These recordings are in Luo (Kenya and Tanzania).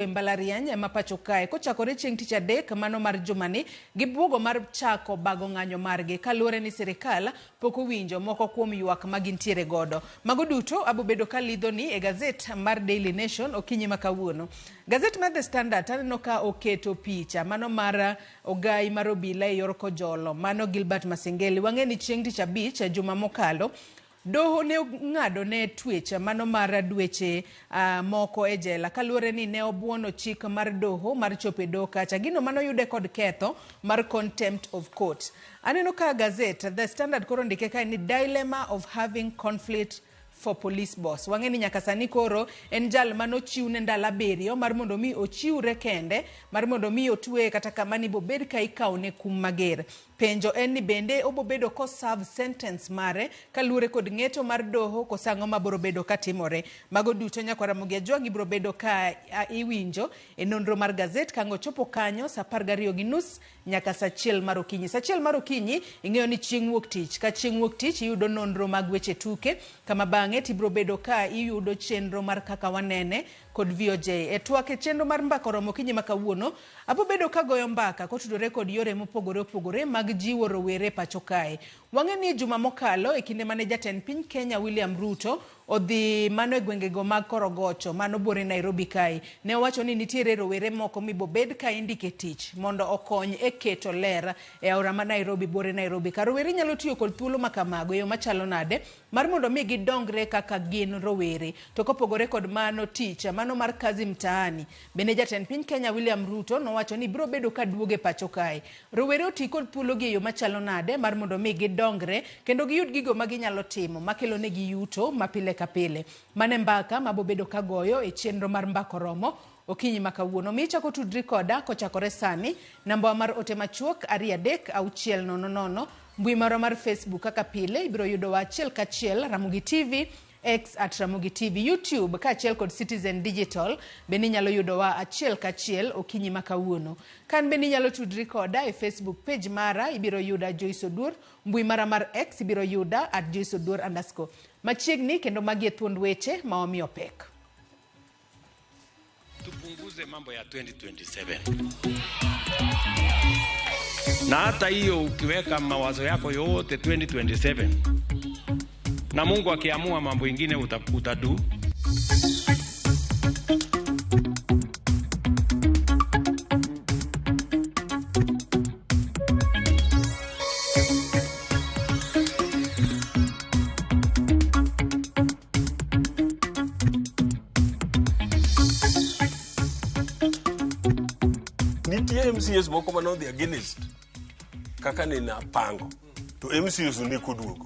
E mbalariany ma pacho kae kochakore chieng' tich adek mano mar jumani gi buogo mar chako bago ng'anyo margi kaluwore ni sirikal pok owinjo moko kuom ywak ma gintiere godo. Mago duto abobedo ka lidhoni e gazet mar Daily Nation okinyi ma kawuono. Gazet mar The Standard taneno ka oketo picha mano mar ogai mar obila e yor kojolo mano Gilbert Masengeli. Wang'e ni chieng' tich abich juma mokalo Doho ne ong'ado ne twech mano mar dweche moko e jela kaluwore ni ne obuono chik mar doho mar chopo e doho kacha. Gino mane oyude kod ketho mar contempt of court. Aneno ka gazet The Standard koro ondike kae ni dilemma of having conflict for police boss. Wang'e ni nyaka sani koro en jal mane ochiw ne ndalo abiriyo mar mondo mi ochiwre kende mar mondo mi otweye kata kama ni bobed ka ikawone kum mager. Penjo en ni bende obobedo ko serve sentence mare kaluwore kod ng'eto mar doho koso ang'o ma boro bedo ka timore. Mago duto nyakwar Ramogi Ajwang' ibiro bedo ka iwinjo e nonro mar gazet ka ang' ochopo kanyo saa apar gariyo gi nus nyaka saa achiel mar okinyi. Saa achiel mar okinyi ing'eyo ni chieng' wuok tich. Ka chieng' wuok tich iyudo nonro mag weche tuke kama bang'e tibiro bedo ka iyudo chenro mar kaka wanene kod VOJ. E twak e chenro mar mbaka oromo okinyi ma kawuono, Abobedo kagoyo mbaka kotudore kod yore mopogore opogore mag jiwo rowere e pacho kae. Wang'e ni juma mokalo e kinde mane jatend piny Kenya William Ruto odhi mano e gwengego mag Korogocho mano buore Nairobi kae, ne owacho ni nitiere rowere moko mibobed ka indike tich mondo okony e keto ler e aora ma Nairobi buore Nairobi ka. Rowere nyalo tiyo kod thuolo ma kamago e yo machalo nade mar mondo mi gidongre kaka gin rowere. To kopogore kod mano tich mano mar Kazi Mtaani bende jatend piny Kenya William Ruto nowacho ni biro bedo ka duogo e pacho kae. Rowere oti kod thuologi e yo machalo nade mar mondo mi gidongre kendo giyud gigo ma ginyalo timo makelo negi yuto ma pile ka pile. Mano e mbaka ma bobedo ka goyo e chenro mar Mbaka Oromo okinyi ma kawuono. Mi ichako tudri koda kochakore sani. Nambawa mar ote machuok 23600. Mbui marwa mar Facebook kaka pile ibiro yudowa achiel kachiel Ramogi TV, X at Ramogi TV, YouTube kaachiel kod Citizen Digital bende inyalo yudowa achiel kachiel okinyi ma kawuono. Kan bende inyalo tudri koda e Facebook page mara ibiro yuda Joyce Oduor, mbui mara mar X ibiro yuda at Joyce Oduor underscore. Machiegni kendo magi e thuond weche ma wamiyo pek. Tupunguze mambo ya 2027 na hata hiyo ukiweka mawazo yako yote 2027 na Mungu akiamua mambo ingine utadu. Nitie MCAs moko mane odhi against kaka nene apango to MCAs ne koduogo.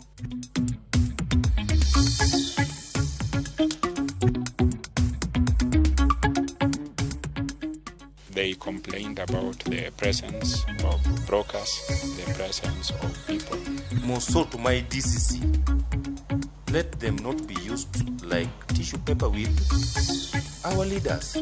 They complained about the presence of brokers, the presence of people. More so to my DCC. Let them not be used like tissue paper with our leaders.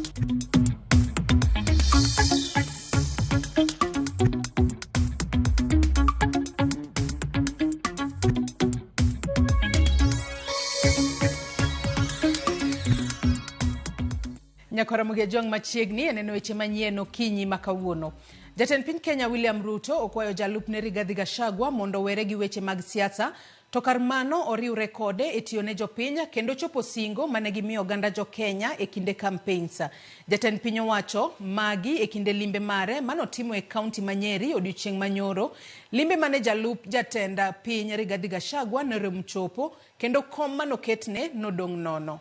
Nyakwar Ramogi Ajwang' machiegni e neno weche manyien okinyi ma kawuono. Jatend piny Kenya William Ruto okwayo jalupne Rigathi Gachagua mondo owere gi weche mag siasa to kar mano oriwre kode e tiyo ne jopiny kendo chopo singo mane gimiyo oganda jo Kenya e kinde campaigns. Jatend piny owacho magi e kinde limbe mare manotimo e kaunti ma Nyeri odiochieng' manyoro. Limbe mane jalup jatend piny Rigathi Gachagua norem chopo kendo kom manoketne nodong' nono.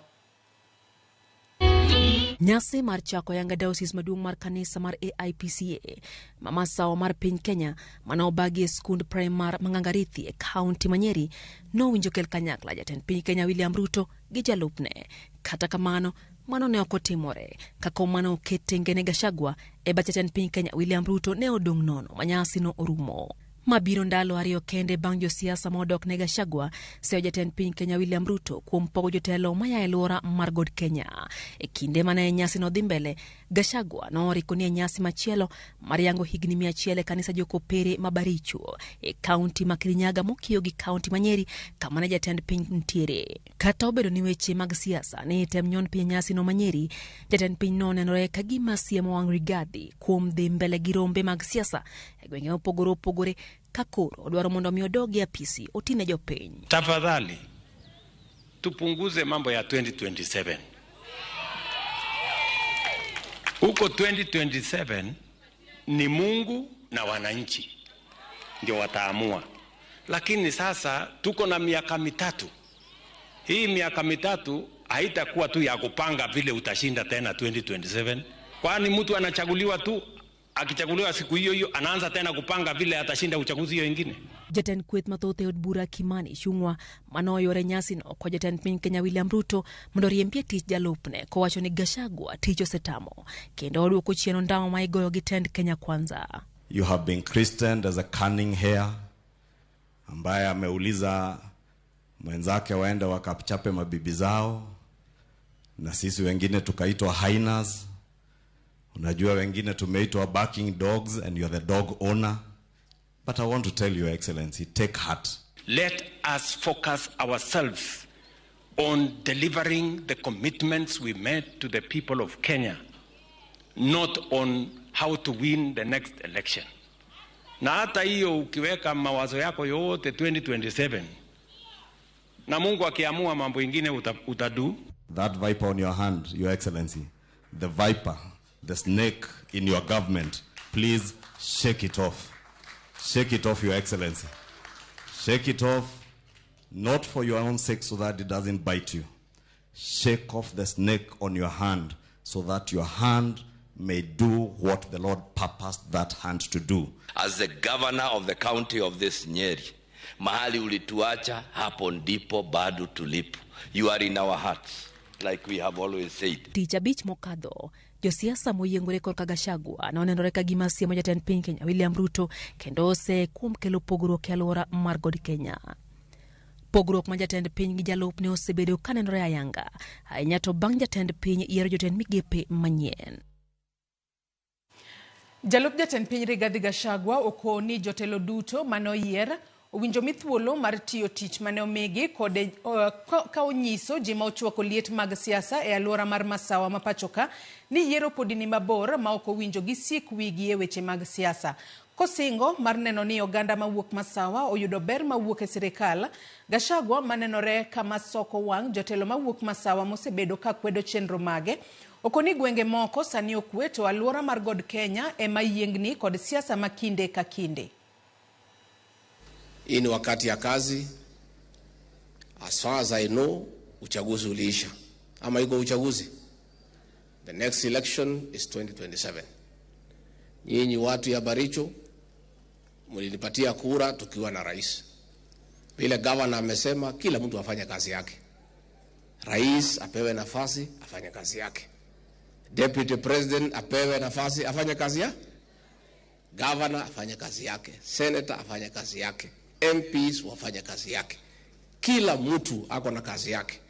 Nyasi mar chako yanga diocese maduong' mar kanisa mar AIPCA ma masawa mar piny Kenya mane obagi e skund primar Mang'angarithi e kaunti ma Nyeri nowinjo kel kanyakla jatend piny Kenya William Ruto gi jalupne. Kata kamano, mano ne ok otimore ka kom mane oket tenge ne Gachagua e bat jatend piny Kenya William Ruto ne odong' nono ma nyasi no orumo. Ma biro ndalo ariyo kende bang' josiasa ma odok ne Gachagua seyo jatend piny Kenya William Ruto kuom pogo jotelo maya e alwora mar God Kenya. E kinde mane nyasi no dhi mbele, Gachagua noriko ni e nyasi machielo mar yango higni 100 e kanisa Jokopere ma Baricho e kaunti ma Kirinyaga mokiewo gi kaunti ma Nyeri kama ne jatend piny ntiere. Kata obedo ni weche mag siasa ne item nyon piny e nyasi no ma Nyeri, jatend piny no nenore ka gima siemo wang' Rigathi kuom dhi mbele gi rombe mag siasa e gwenge mopogore opogore ka koro odwaro mondo mi odog e apisi otine jopiny. Tafadhali tupunguze mambo ya 2027. Huko 2027 ni Mungu na wananchi ndio wataamua, lakini sasa tuko na miaka 3. Hii miaka 3 haitakuwa tu ya kupanga vile utashinda tena 2027, kwani mtu anachaguliwa tu, akichaguliwa siku hiyo hiyo anaanza tena kupanga vile atashinda uchaguzi hiyo ingine. Jatend kweth mathoth e od bura Kimani Ichung'wa manoyore nyasino kwa jatend piny Kenya William Ruto mondo oriembie tich jalupne kowacho ni Gachagua tich osetamo kendo oduoko chien ondamo ma igoyo gi tend Kenya Kwanza. You have been christened as a cunning hare ambaye ameuliza mwenzake waende wakachape mabibi zao, na sisi wengine tukaitwa hyenas. Unajua wengine tumeitwa barking dogs and you are the dog owner. But I want to tell you, Excellency, take heart. Let us focus ourselves on delivering the commitments we made to the people of Kenya, not on how to win the next election. Na hata hiyo ukiweka mawazo yako yote 2027, na Mungu akiamua mambo ingine utadu. That viper on your hand, Your Excellency, the viper, the snake in your government, please shake it off. Shake it off, Your Excellency. Shake it off, not for your own sake so that it doesn't bite you. Shake off the snake on your hand so that your hand may do what the Lord purposed that hand to do. As the governor of the county of this Nyeri, mahali ulituacha hapo ndipo bado tulipo. You are in our hearts, like we have always said. Tich abich mokadho, josiasa moyiengore korka Gachagua nonenore ka gima siemo jatend piny Kenya William Ruto kendo ose kuom kelo pogruok e alwora mar God Kenya. Pogruok ma jatend piny gi jalupne osebedo kanenore ayanga ahinya to bang' jatend piny yiero jotend migepe manyien. Jalup jatend piny Rigathi Gachagua okoni jotelo duto mane oyier owinjo mi thuolo mar tiyo tich mane omigi kode ka onyiso ji ma ochwako liet mag siasa e alwora mar Masawa ma pachoka ni yiero podi ni mabor ma ok owinjo gisik wigi e weche mag siasa. Kosingo mar neno ni oganda mawuok Masawa oyudo ber mawuok e sirikal, Gachagua manenore kama soko wang' jotelo mawuok Masawa mosebedo ka kwedo chenro mage okoni gwenge moko sani okwe to alwora mar God Kenya ema yiengni kod siasa ma kinde ka kinde. Hii ni wakati ya kazi. As far as I know, uchaguzi uliisha. Ama iko uchaguzi? The next election is 2027. Nyinyi watu ya Baricho mlinipatia kura tukiwa na rais. Vile governor amesema kila mtu afanye kazi yake. Rais apewe nafasi afanye kazi yake. Deputy President apewe nafasi afanye kazi yake. Governor afanye kazi yake. Senator afanye kazi yake. MPs wafanye kazi yake. Kila mtu ako na kazi yake.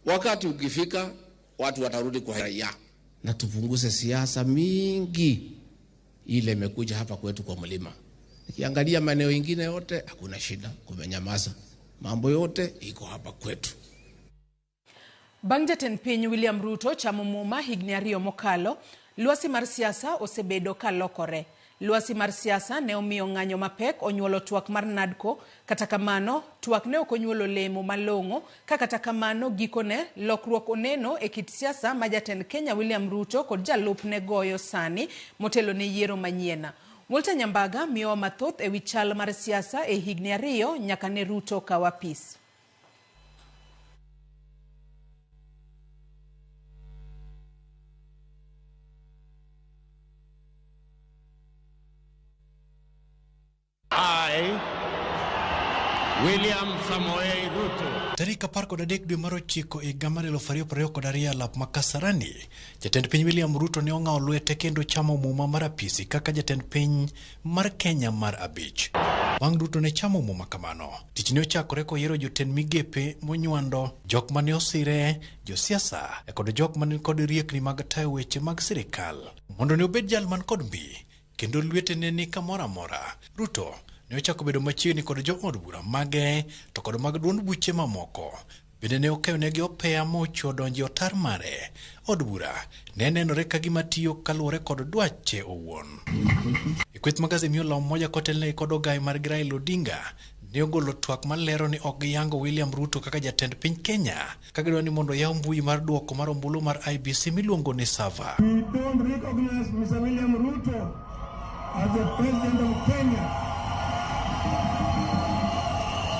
Wakati ukifika watu watarudi kwa raia. Na tupunguze siasa mingi ile imekuja hapa kwetu kwa mlima. Nikiangalia maeneo ingine yote hakuna shida, kumenyamaza. Mambo yote iko hapa kwetu. Bang' jatend piny William Ruto chamo muma higni 2 mokalo, lwasi mar siasa osebedo ka lokore. Lwasi mar siasa ne omiyo ng'anyo mapek onyuolo twak mar NADCO, kata kamano twak ne ok onyuolo lemo malong'o, ka kata kamano gikone lokruok oneno e kit siasa ma jatend Kenya William Ruto kod jalupne goyo sani motelo ne yiero manyien. Walter Nyambaga miyowa mathoth ewi chal mar siasa e higni 2 nyaka ne Ruto kaw apis. I, William Samoei Ruto. Tarik 13 dwe mar 9 higa mar 2022 alap ma Kasarani, jatend piny William Ruto ne ong'awo lwete kendo chamo muma mar apisi kaka jatend piny mar Kenya mar 5. Bang' Ruto ne chamo muma kamano, tich ne ochakore koyiero jotend migepe monywando, jok mane osire, josiasa kod jok mane kod riekni mag tayo weche mag sirikal. Mondo ne obed jal man kod mbi kendo lwetene ni kamoro amora, Ruto ne ochako bedo machiegni kod jood bura mage to kod mag duond buche mamoko. Bende ne okeyonegi opeya mochwo donjo e otar mare. Od bura ne nenore ka gima tiyo kaluwore kod dwache owuon. E kweth mag Azimio la Umoja kotelnegi kod ogai margi Raila Odinga ne ogolo twak malero ni ok giyango William Ruto kaka jatend piny Kenya ka gidwaro ni mondo oyaw mbui mar duoko mar ombulu mar IBC miluongo ni Sava. We don't recognize Mr. William Ruto as the president of Kenya.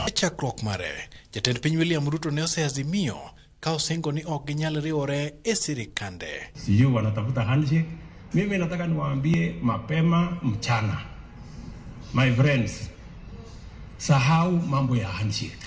E chakruok mare, jatend piny William Ruto ne oseazimio ka osingo ni ok ginyal riwore e sirikande. Sijui wanatafuta handshake. Mimi nataka niwaambie mapema mchana, my friends, sahau mambo ya handshake.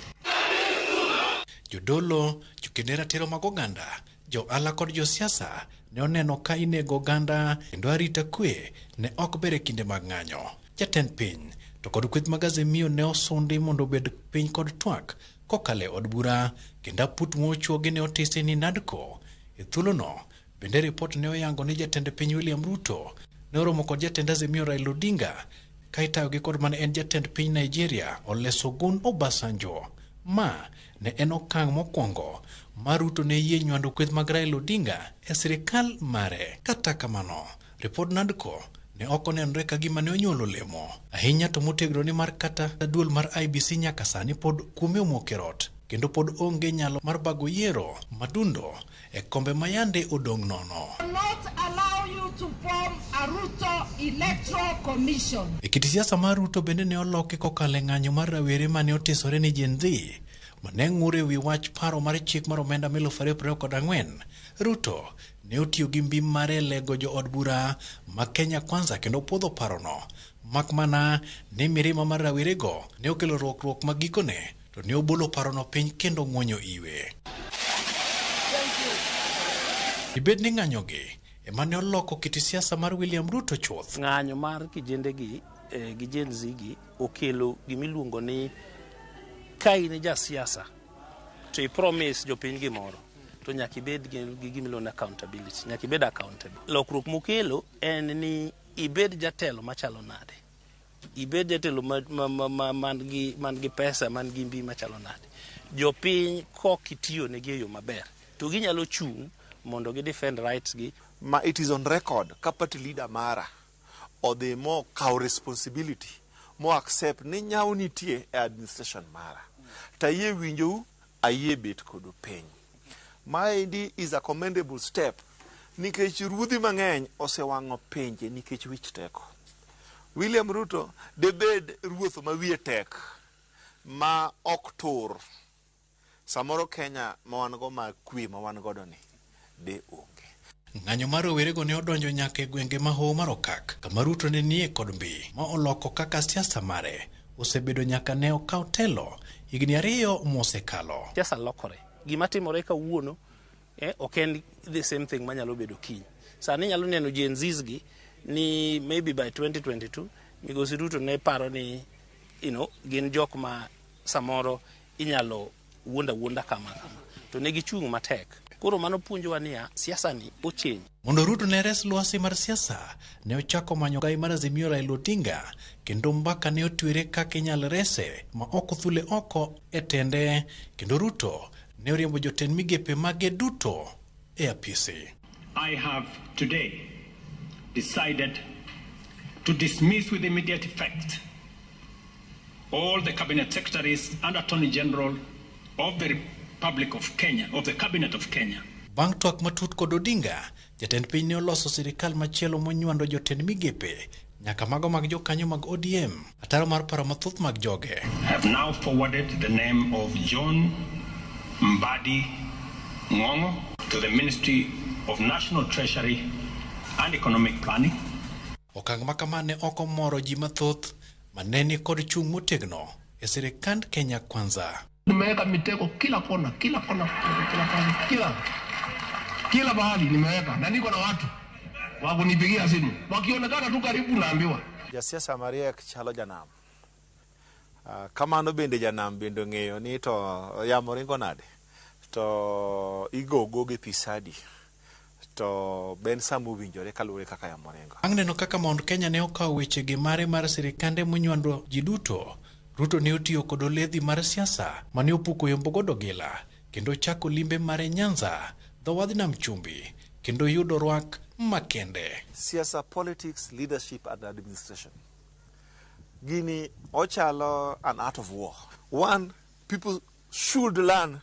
Jodolo, joked ne ratiro mag oganda, jo-ohala kod josiasa ne oneno ka inego oganda kendo arita kwe ne ok ber e kinde mag ng'anyo. Jatend piny to kod kweth mag Azimio ne osundi mondo obed piny kod twak kokalo e od bura kendo aput mochuogi ne otisi ni NADCO. E thuolono bende ripot ne oyango ni jatend piny William Ruto ne oromo kod jatend Azimio Raila Odinga ka itayogi kod mane en jatend piny Nigeria Olusegun Obasanjo. Ma ne en okang' mokwongo ma Ruto ne yie nywando kweth mag Raila Odinga e sirikal mare. Kata kamano, ripod NADCO ne ok onenore ka gima ne onyuolo olemo ahinya to motegno ni mar kata duol mar IBC nyaka sani pod kuome omoko e rot kendo pod onge nyalo mar bago yiero madundo e kombe ma yande odong' nono. Not allow you to form a Ruto Electoral Commission. E kit siasa mar Ruto bende ne oloki kokalo e ng'anyo mar rawere mane otisore ni Gen Z mane ng'ur e wi wach paro mar chik mar omenda 2024. Ruto ne otiyo gi mbi mare e lego jood bura ma Kenya Kwanza kendo puodho parono. Mak mana ni mirima mar rawerego ne okelo rwakruok ma gikone to ne obolo parono piny kendo ng'wonyo iwe. Dibed ni ng'anyogi ema ne oloko kit siasa mar William Ruto chuth. Ng'anyo mar kijende gi gi Gen Z gi okelo gimiluongo ni ka in jasiasa to i promise jopiny gimoro to nyaka ibed gi gimiluongo ni accountability, nyaka ibed accountable. Lokruok mokelo en ni ibed jatelo machalo nade, ibed jatelo man gi pesa, man gi mbi machalo nade. Jopiny kok itiyo negi e yo maber to ginyalo chung' mondo gi defend rights gi. Ma it is on record ka party leader mara odhi mo kawo responsibility mo accept ni nyawo nitie e administration mara tayie winjou, ayie bet kodu piny. Maendi is a commendable step nikech ruodhi mang'eny osewang'o pinje nikech wich teko. William Ruto debed ruoth ma wiye tek ma ok tur. Samoro Kenya ma wan go ma kwe ma wan godo ni de onge. Ng'anyo mar rowerego ne odonjo nyaka e gwenge ma Hoho mar Okak kama Ruto ne nie kod mbi ma oloko kaka siasa mare osebedo nyaka ne okaw telo higni 2 mosekalo. Siasa lokore. Gima timore kawuono ok en the same thing manyalo bedo kiny. Sani inyalo neno Gen Zs gi ni maybe by 2022 Migosi Ruto ne paro ni gin jok ma samoro inyalo wuonda wuonda kama kama to ne gichung' matek. Koro mano puonjowa niya siasa ni ochange. Mondo Ruto ne res lwasi mar siasa ne ochako manyo gai mar Azimio Raila Odinga kendo mbaka ne otwere kaka inyal rese ma ok othule oko e tende kendo Ruto ne oriembo jotend migepe mage duto e apisi. I have today decided to dismiss with immediate effect all the cabinet secretaries and attorney general of the Republic of Kenya, of the Cabinet of Kenya. Bang' twak matut kod Odinga, jatend piny ne oloso sirikal machielo monywando jotend migepe nyaka mago mag jokanyo mag ODM, ataro mar paro mathoth mag joge. I have now forwarded the name of John Mbadi Ngongo to the Ministry of National Treasury and Economic Planning. Okang' ma kama ne ok omoro ji mathoth mane ni kod chung' motegno e sirikand Kenya Kwanza. Nimeweka mitego kila kona, kila kona, kila kona, kila mahali nimeweka, na niko na watu wa kunipigia simu, wakionekana tu karibu naambiwa. Jasiasa mariek chalo janam. Kamano bende janam bende ong'eyo ni to yamo ringo nade, to igogo gi pi sadi, to ben sama owinjore kaluwore kaka yamo ringo. Bang' neno kaka Mount Kenya ne okawo wechegi mare mar sirikande monywando ji duto, Ruto ne otiyo kod oledhi mar siasa mane opuko yombo godo gila kendo chako limbe mare Nyanza, dho wadh nam chumbi, kendo yudo rwak makende. Siasa, politics, leadership and administration. Gini ochalo an art of war. One, people should learn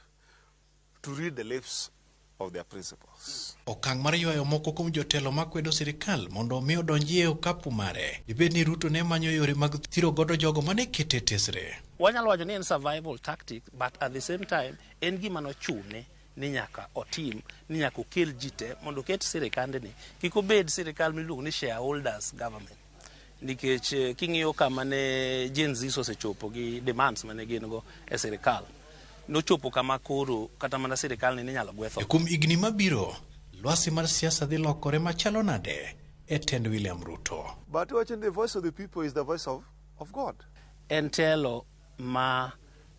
to read the lips of their principals. Okang' mar ywayo moko kuom jotelo makwedo sirikal mondo omi odonji e okapu mare. Dibed ni Ruto ne manyo yore mag thiro godo jogo mane kete tesre. Wanyalo wacho ni en survival tactic, but at the same time en gima nochune ni nyaka otim, ni nyaka okel ji te mondo oket sirikandni kik obed sirikal miluongo ni shareholders government. Nikech king'iyo kama ne Gen Z osechopo gi demands mane gin go e sirikal, nochopo kama koro kata mana sirikal ni inyalo gwetho. E kuom higni mabiro, lwasi mar siasa dhi lokore machalo nade e tend William Ruto. But watching the voice of the people is the voice of God. En telo ma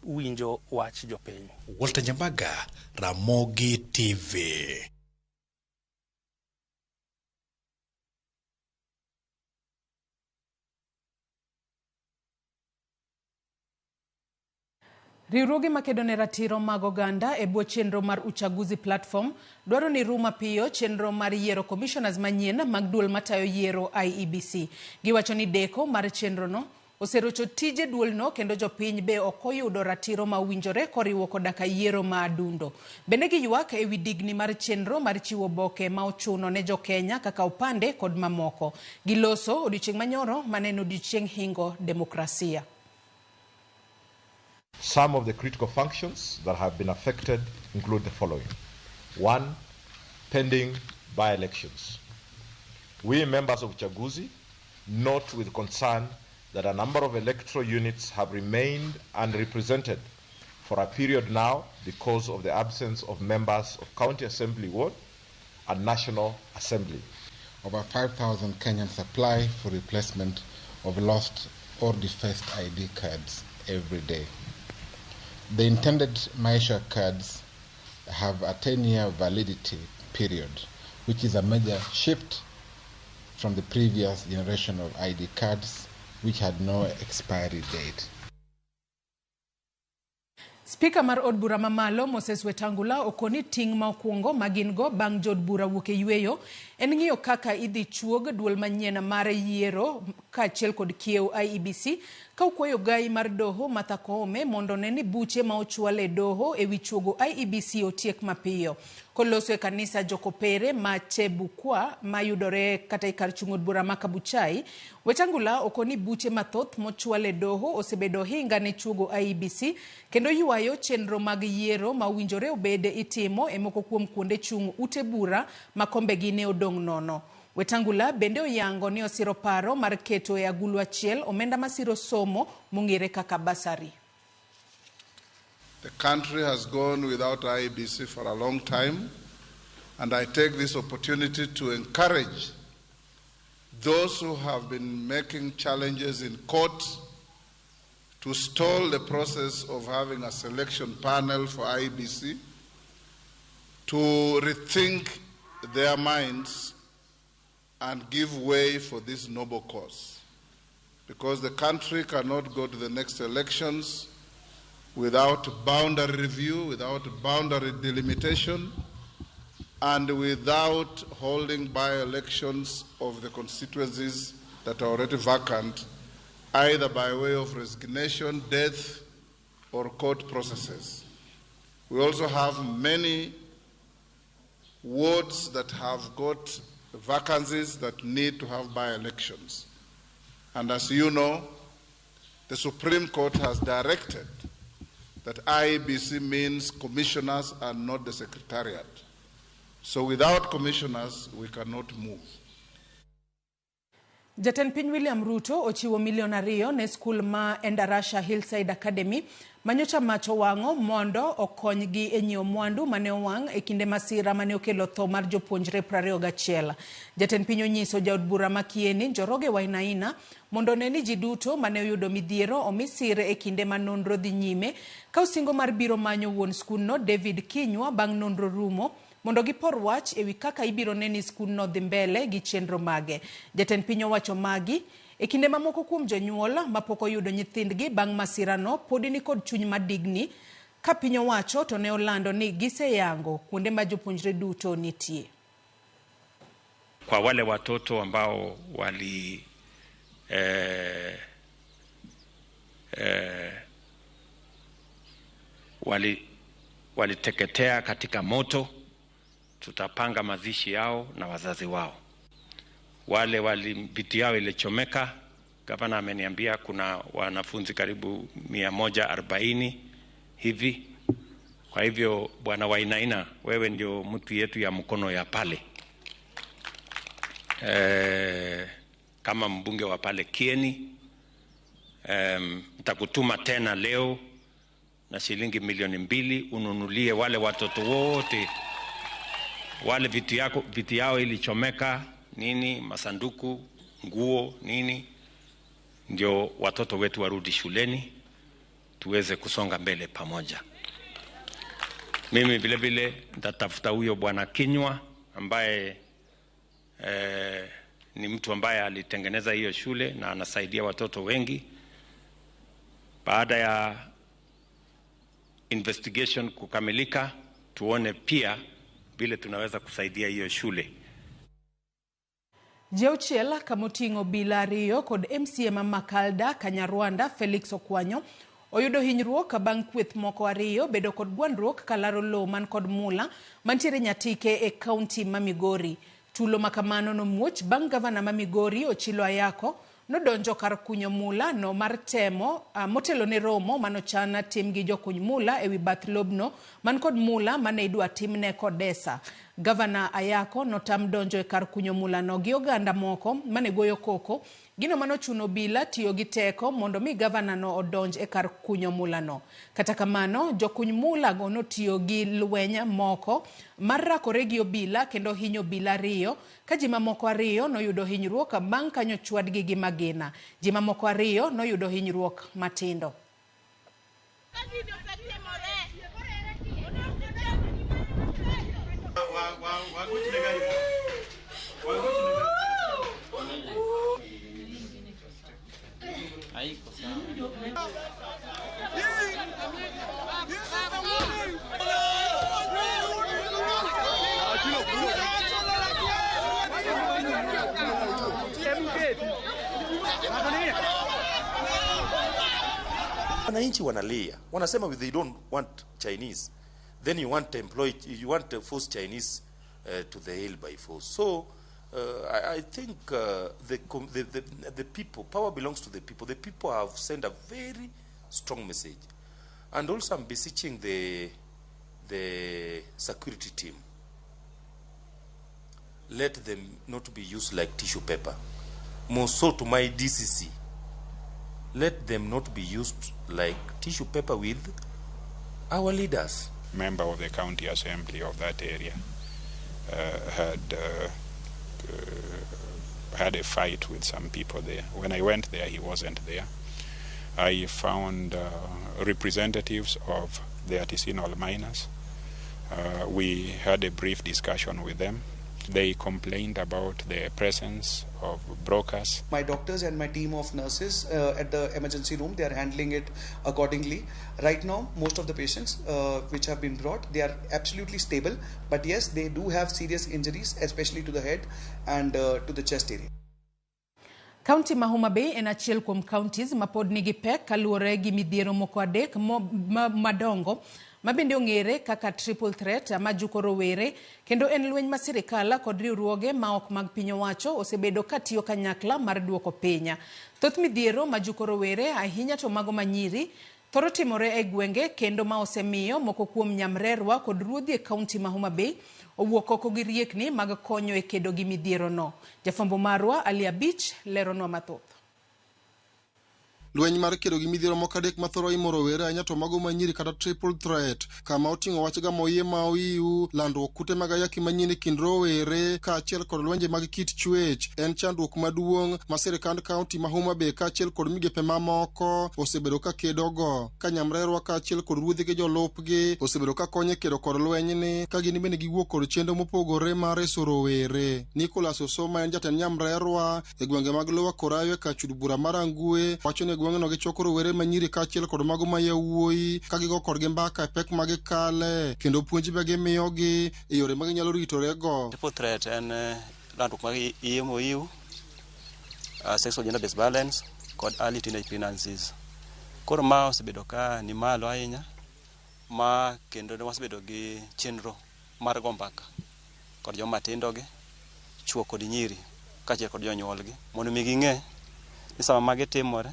winjo wach jopiny. Walter Nyambaga, Ramogi TV. Riwruoge makedo ne ratiro mag oganda e bwo chenro mar Uchaguzi Platform dwaro ni rum mapiyo chenro mar yiero commissioners manyien mag duol matayo yiero IEBC. Giwacho ni deko mar chenrono oserocho tije duolno kendo jopiny be ok oyudo ratiro ma owinjore koriwo koda ka yiero ma adundo. Bende giywak ewi digni mar chenro mar chiwo oboke ma ochuno ne jokenya kaka opande kod mamoko. Giloso odiochieng' manyoro mane en odiochieng' hingo demokrasia. Some of the critical functions that have been affected include the following. 1, pending by-elections. We members of Uchaguzi note with concern that a number of electoral units have remained unrepresented for a period now because of the absence of members of County Assembly Ward and National Assembly. Over 5,000 Kenyans apply for replacement of lost or defaced ID cards every day. The intended Maisha cards have a 10-year validity period, which is a major shift from the previous generation of ID cards, which had no expiry date. Spika mar od bura mamalo Moses Wetangula okoni ting' ma okwongo ma gin go bang' jood bura wuok e yweyo en ng'iyo kaka idhi chuog duol manyien mar yiero kaachiel kod kiew IEBC ka okwayo gai mar doho Martha Koome mondo one ni buche ma ochwal e doho ewi chuogo IEBC otiek mapiyo. Koloso e kanisa Jokopere ma Chebukwa mayudore kata e kar chung' od bura ma Kabuchai, Wetangula okoni buche mathoth mochwal e doho osebedo ohinga ne chuogo IEBC kendo ywayo chenro mag yiero ma owinjore obed itimo e moko kuom kuonde chung' ute bura ma kombegi ne odong' nono. Wetangula bende oyango ni osiro paro mar keto e agulu achiel omenda masiro somo mong'ere kaka basari. The country has gone without IEBC for a long time, and I take this opportunity to encourage those who have been making challenges in court to stall the process of having a selection panel for IEBC, to rethink their minds and give way for this noble cause. Because the country cannot go to the next elections without boundary review, without boundary delimitation, and without holding by-elections of the constituencies that are already vacant, either by way of resignation, death, or court processes. We also have many wards that have got vacancies that need to have by-elections. And as you know, the Supreme Court has directed that IEBC means commissioners and not the secretariat. So without commissioners, we cannot move. Jatend piny William Ruto ochiwo milion 2 ne skul ma Endarasha Hillside Academy manyocha mach owang'o mondo okonygi e nyiewo mwandu mane owang' e kinde masira mane okelo tho mar jopuonjre 21. Jatend piny onyiso jaod bura ma Kieni Njoroge Wainaina mondo one ni ji duto mane oyudo midhiero omi sir e kinde ma nonro dhi nyime ka osingo mar biro manyo wuon skundno David Kinyua bang' nonro rumo mondo gipor wach ewi kaka ibiro ne ni skundno dhi mbele gi chenro mage. Jatend piny owacho magi e kinde ma moko kuom jonyuol mapok oyudo nyithindgi bang' masirano podi nikod chuny madigni ka piny owacho to ne olando ni giseyango kuonde ma jopuonjre duto nitie. Kwa wale watoto ambao wali waliteketea katika moto, tutapanga mazishi yao na wazazi wao. Wale wali viti yao ilichomeka, gavana ameniambia kuna wanafunzi karibu 140 hivi. Kwa hivyo bwana Wainaina, wewe ndio mtu yetu ya mkono ya pale. Kama mbunge wa pale Kieni, nitakutuma tena leo na shilingi milioni 2 ununulie wale watoto wote wale viti yao ilichomeka nini, masanduku, nguo nini, ndio watoto wetu warudi shuleni tuweze kusonga mbele pamoja. Mimi vile vile nitatafuta huyo bwana Kinyua ambaye ni mtu ambaye alitengeneza hiyo shule na anasaidia watoto wengi. Baada ya investigation kukamilika, tuone pia vile tunaweza kusaidia hiyo shule. Ji auchiel kamoting'o obila ariyo kod MCA ma Makalda Kanyarwanda Felix Okwanyo oyudo hinyruok bang' kweth moko ariyo bedo kod gwandruok kalaro lowo man kod mula mantiere Nyatike e kaunti ma Migori. Tulo makamano nomuoch bang' gavana ma Migori Ochilo Ayako nodonjo kar kunyo mula no mar temo motelo ne romo manochan tim gi jokuny mula ewi bath lobno man kod mula mane idwa timne Kodesa. Gavana Ayako notam donjo e kar kunyo mula no gi oganda moko mane goyo koko, gino manochuno obila tiyo gi teko mondo mi gavana no odonj e kar kunyo mula no. Kata kamano, jokuny mula go notiyo gi lweny moko mar rakore gi obila kendo hinyo obila ariyo, ka ji mamoko ariyo noyudo hinyruok bang' kanyo chwadgi gi magina. Ji mamoko ariyo noyudo hinyruok matindo. Wananchi wanalia, wanasema they don't want Chinese, then you want to employ, you want to force Chinese to the hill by force. So I think the people, power belongs to the people. The people have sent a very strong message. And also I'm beseeching the security team, let them not be used like tissue paper. More so to my DCC, let them not be used like tissue paper with our leaders. Member of the county assembly of that area had a fight with some people there. When I went there, he wasn't there. I found representatives of the artisanal miners. We had a brief discussion with them. They complained about the presence of brokers. My doctors and my team of nurses at the emergency room, they are handling it accordingly. Right now, most of the patients which have been brought, they are absolutely stable. But yes, they do have serious injuries, especially to the head and to the chest area. Kaunti ma Homa Bay en achiel kuom counties ma pod nigi pek kaluwore gi midhiero moko adek madongo ma bende ong'ere kaka triple threat ma juko rowere, kendo en lweny ma sirikal kod riwruoge ma ok mag piny owacho osebedo katiyo kanyakla mar duoko piny. Thoth midhiero ma juko rowere, ahinya to mago manyiri, thoro timore e gwenge kendo ma osemiyo moko kuom nyamrerwa kod ruodhi e kaunti ma Homa Bay owuok oko gi riekni mag konyo e kedo gi midhierono. Jafwambo marwa Ali Abich leronwa mathoth. Lweny mar kedo gi midhiero moko adek mathoro imo rowere ahinya to mago manyiri kata triple threat kama oting'o wach gamo iye ma oiw, landruok kute mag ayaki manyien e kind rowere kaachiel kod lwenje mag kit chwech en chandruok maduong' ma sirkand kaunti ma Homa Bay kaachiel kod migepe mamoko osebedo ka kedogo. Ka nyamrerwa kaachiel kod ruodhi gi jolupgi osebedo ka konyo e kedo kod lwenyni ka gin bende giwuok kod chenro mopogore mar reso rowere. Nicholas Osoma en jatend nyamrerwa e gwenge mag Lower Korayo e kar chud bura mar Angwe wacho ni e gweng'no gichoko rowere manyiri kaachiel kod mago ma yawuoyi ka gigo kodgi mbaka e pek ma gikale kendo puonj be gimiyogi e yore ma ginyalo ritorego. Triple threat en landruok mag iye moyiw, sexual gender based violence kod early teenage pregnancies. Koro ma osebedo ka ni malo ahinya ma kendo wasebedo gi chenro mar go mbaka kod joma tindo gi, chuo kod nyiri kaachiel kod jonyuolgi mondo mi ging'e ni sama magi timore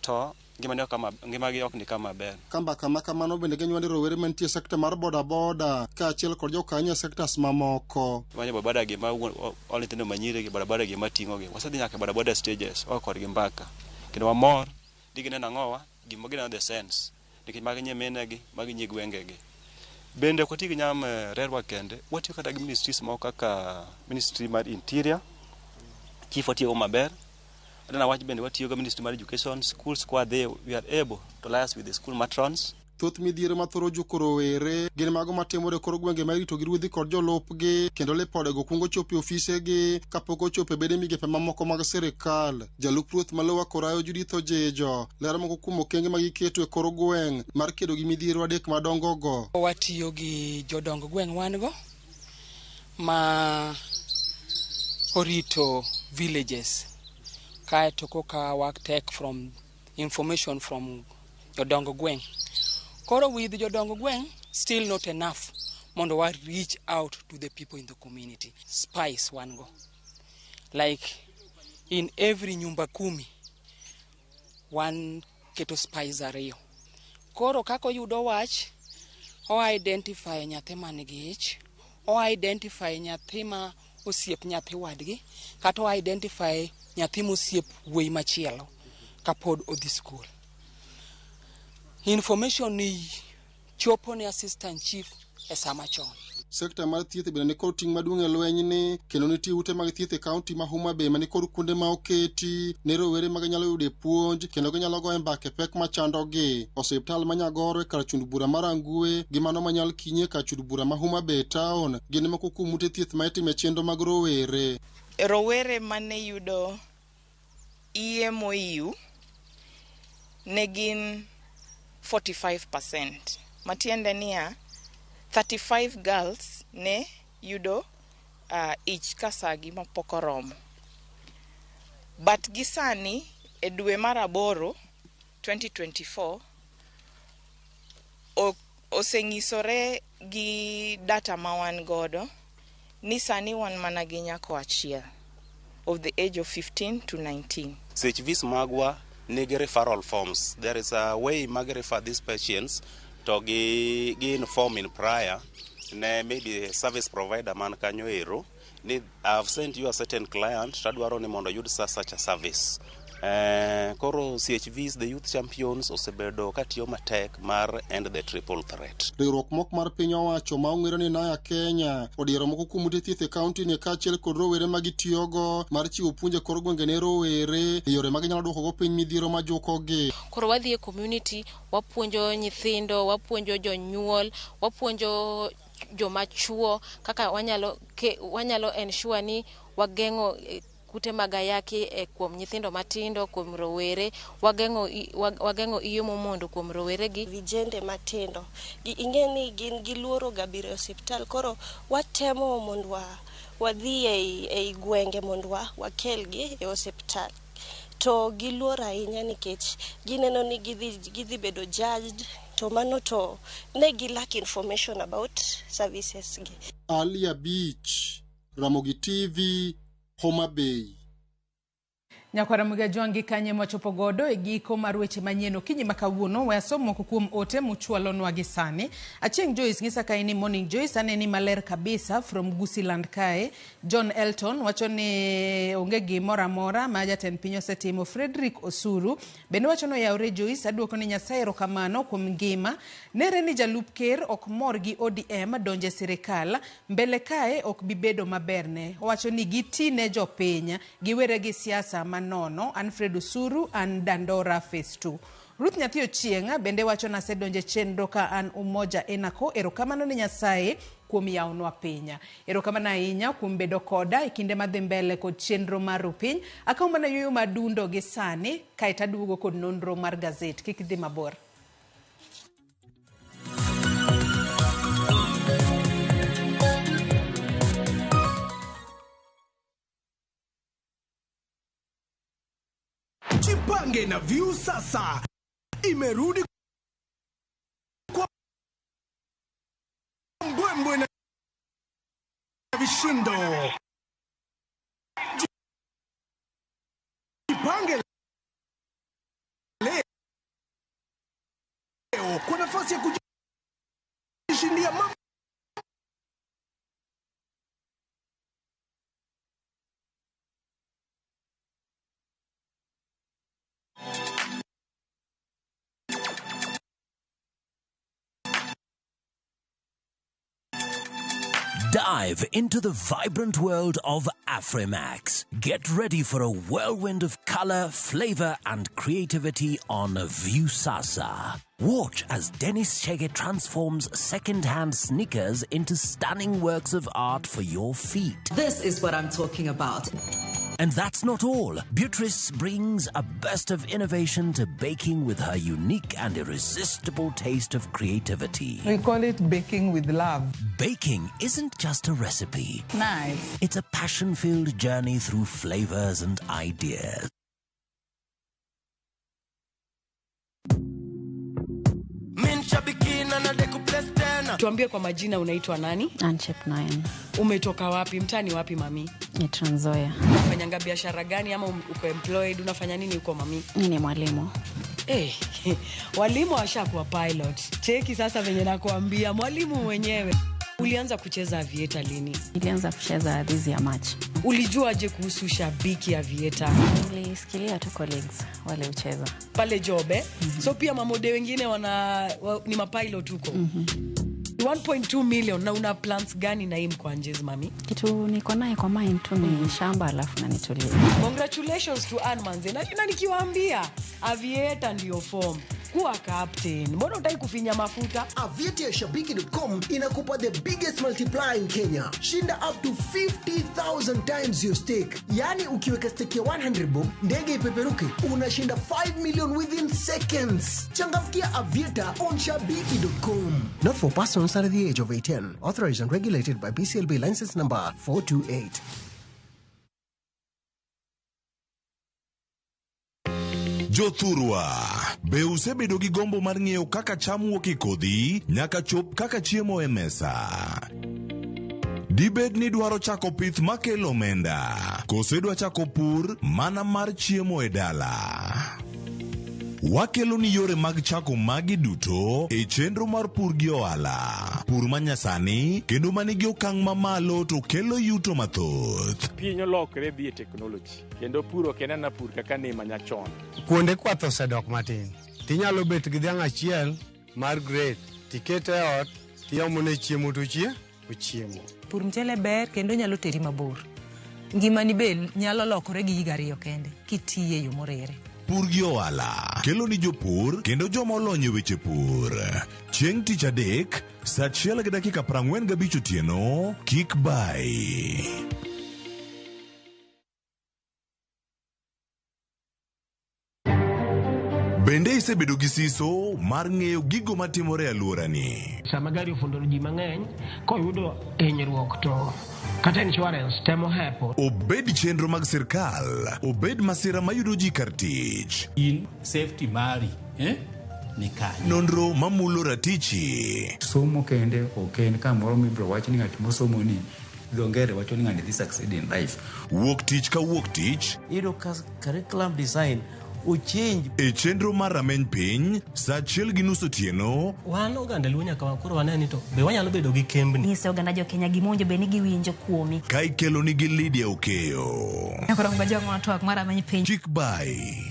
to ngimagi ok ni kama ber. Ka mbaka ma kamano bende ginywando rowere mantie e sekta mar bodaboda kaachiel kod jokanyo e sektas mamoko. Manyo bodaboda gi ma olo nyithindo manyiri gi bodaboda gi mating'o gi. Wasedhi nyaka e bodaboda stages wago kodgi mbaka kendo wamor ni gineno ang'owa gima gineno the sense nikech magi nyiminegi magi nyi gwengegi. Bende ok wati gi nyamrerwa kende, watiyo kata gi ministries moko kaka ministry mar interior, chief watiyogo maber. Adana wach bende watiyo gi ministry mar education, schools kwadhi we are able to liaise with the school matrons. Thoth midhiero mathoro juko rowere gin mago matimore e kor gwenge ma irito gi ruodhi kod jolupgi kendo lipodego kuongo chopo e ofisegi kapok ochopo e bede migepe mamoko mag sirikal. Jalup ruoth ma Lower Korayo Judith Ojejo lero moko kuom okenge ma giketo e kor gweng' mar kedo gi midhiero adek madongogo. Watiyo gi jodong gweng' wan go ma orito villages kaeto koka wa take from information from jodong gweng'. Koro with jodong gweng' still not enough mondo wa reach out to the people in the community. Spice wan go. Like in every nyumba kumi wan keto spies ariyo. Koro kaka oyudo wach, o identify nyathi man gi ich, o identify nyathi ma osiep nyathi wadgi, kata o identify nyathi mosiep wuoyi machielo kapod odhi skul. Information ni chopo ne assistant chief e sama chon. Sekta mar thieth bende nikod ting' maduong' e lwenyni kendo nitie ute mag thieth e kaunti ma Homa Bay ma nikod kuonde ma oketi ne rowere ma ginyalo yude puonj kendo ginyalo goye mbaka e pek machandogi. Osiptal ma Nyagoro e kar chund bura mar Angwe gi mano ma Nyalkinyi e kar chud bura ma Homa Bay town gin moko kuom ute thieth ma itime chenro mag rowere. Rowere mane yudo iye moyiw ne gin 45%. Matiende niya, 35 girls ne yudo ich ka sagi mapok oromo. But gi sani e dwe mar aboro 2024 oseng'isore gi data ma wan godo ni sani wan mana gi nyako achiel of the age of 15 to 19. CHVs magwa nigi referral forms. There is a way mag refer these patients to gi inform in prior ne maybe service provider man kanyo ero ni I've sent you a certain client tadwaro ni mondo oyud such a service. Koro CHVs, the youth champions osebedo katiyo matek mar end the triple threat. Riwruok mok mar piny owacho ma ong'ere ni Naya Kenya odiero moko kuom ute thieth e kaunti ni kaachiel kod rowere ma gitiyogo mar chiwo puonj e kor gwenge ne rowere e yore ma ginyalo duokogo piny midhiero ma jukogi. Koro wadhi e community, wapuonjo nyithindo, wapuonjo jonyuol, wapuonjo joma chuo kaka wanyalo ensure ni wageng'o kute mag ayaki kuom nyithindo matindo, kuom rowere, wageng'o iyo momondo kuom rowere gi. Vijende matindo, ing'e ni gin giluoro ga biro e osiptal, koro watemo mondo wadhi ei gwenge mondo wakelgi e osiptal. To giluor ahinya nikech gineno ni gidhi bedo judged, to mano to ne gi lack information about services gi. Alia Beach, Ramogi TV, Homa Bay. Nyakwara Mugajwangi kanye mwachopo godo e giko mar weche manyien okinyi ma kawuono. We asom moko kuom ote muchwalonwa gi sani. Achieng' Joyce ng'isa kae ni morning Joyce, aneni maler kabisa from Gusiland kae. John Elton wacho ni onge gimoro amora ma jatend piny osetimo. Frederick Osuru bende wacho ni oyawre Joyce, aduoko ni Nyasaye erokamano kuom ngima. Nere ni jalup ker ok mor gi ODM donje sirikal, mbele kae ok bi bedo maberne. Owacho ni giti ne jopiny, giwere gi siasa manono. Alfred Osuru an Dandora Phase 2. Ruth Nyathi Ochieng' bende wacho nasedonje chenro ka an Umoja Enako. Erokamano ne Nyasaye kuom yawonwa piny. Erokamano ahinya kuom bedo koda e kinde madhi mbele kod chenro mar Rupiny. Akawo mana yueyo madundo gi sani kaeto aduogo kod nonro mar gazet. Kik idhi mabor. Jipange na View sasa imerudi kwa mbwembwe na vishindo. Jipange leo kwa nafasi ya kujishindia mambo Dive into the vibrant world of Afrimax. Get ready for a whirlwind of color, flavor, and creativity on Viusasa. Watch as Dennis Chege transforms second-hand sneakers into stunning works of art for your feet. This is what I'm talking about. And that's not all. Beatrice brings a burst of innovation to baking with her unique and irresistible taste of creativity. We call it baking with love. Baking isn't just a recipe. Nice. It's a passion-filled journey through flavors and ideas. Tuambie kwa majina, unaitwa nani? Anchep 9. Umetoka wapi? Mtaani wapi mami? Ni Trans Nzoia. Unafanyanga biashara gani ama uko employed? Unafanya nini huko mami? Mimi ni mwalimu. Eh, walimu washakuwa pilot. Cheki sasa venye nakuambia, mwalimu mwenyewe. Ulianza kucheza aviator lini? Nilianza kucheza this year March. Ulijuaje kuhusu shabiki aviator? Nilisikilia tu colleagues wale ucheza. Pale job eh? So pia mamode wengine ni mapilot huko. 1.2 million na una plans gani na hii mkwanjezi mami? Kitu niko naye kwa mind tu ni shamba alafu na nitulie. Congratulations to Ann Manze. Na nikiwaambia aviator ndio form. Kuwa captain. Mbona hutaki kufinya mafuta? Aviator Shabiki.com inakupa the biggest multiplier in Kenya. Shinda up to 50,000 times your stake. Yani ukiweka stake ya 100 bob, ndege ipeperuke, unashinda 5 million within seconds. Changamkia Aviator on Shabiki.com. Not for persons under the age of 18. Authorized and regulated by BCLB license number 428. Jothurwa, be usebedo gi gombo mar ng'eyo kaka cham wuok e kodhi nyaka chop kaka chiemo e mesa? Dibed ni dwaro chako pith makelo omenda, koso idwa chako pur mana mar chiemo e dala? Wakelo ni yore mag chako magi duto e chenro mar pur gi ohala. Pur manyasani kendo manigi okang' mamalo to kelo yuto mathoth. Piny olokre dhi e teknoloji kendo pur ok en mana pur kaka ne manyachon. Kuonde kwath osedok matin. Tinyalo bet gi dhiang' achiel mar grade, tikete e ot, tiomone chiemo to ochiemo. Pur mchele ber kendo nyalo teri mabor. Ngimani be nyalo lokore gi higa ariyo kende kitiye e yo moriere. Pur gi ohala kelo ni jopur kendo joma olony e weche pur. Chieng' tich adek, saa 1:45 otieno, kik bai. Bende isebedo gi siso mar ng'eyo gigo matimore e alworani? Sama gari ofundo ji mang'eny, koyudo hinyruok to kata insurance temo hepo. Obed chenro mag sirkal, obed masira mayudo ji kar tich. In safety mari, ni kanye. Nonro mamulo ratichi. Somo kende ok en kamoro mibiro wach ni ng'at mosomo ni Dho ngere wacho ni ng'ani dhi succeed in life. Wuok tich ka wuok tich. Iyudo ka curriculum design ochange. E chenro mar Rameny Piny, saa achiel gi nus otieno. Wan oganda Luo nyaka koro wane ni to be wanyalo bedo gi kembni. Nyiso oganda jo Kenya gima owinjo bed ni giwinjo kuomi. Ka ikeloni gi Lydia Okeyo. Nyakoro mga twak mar Rameny Piny. Chik bai.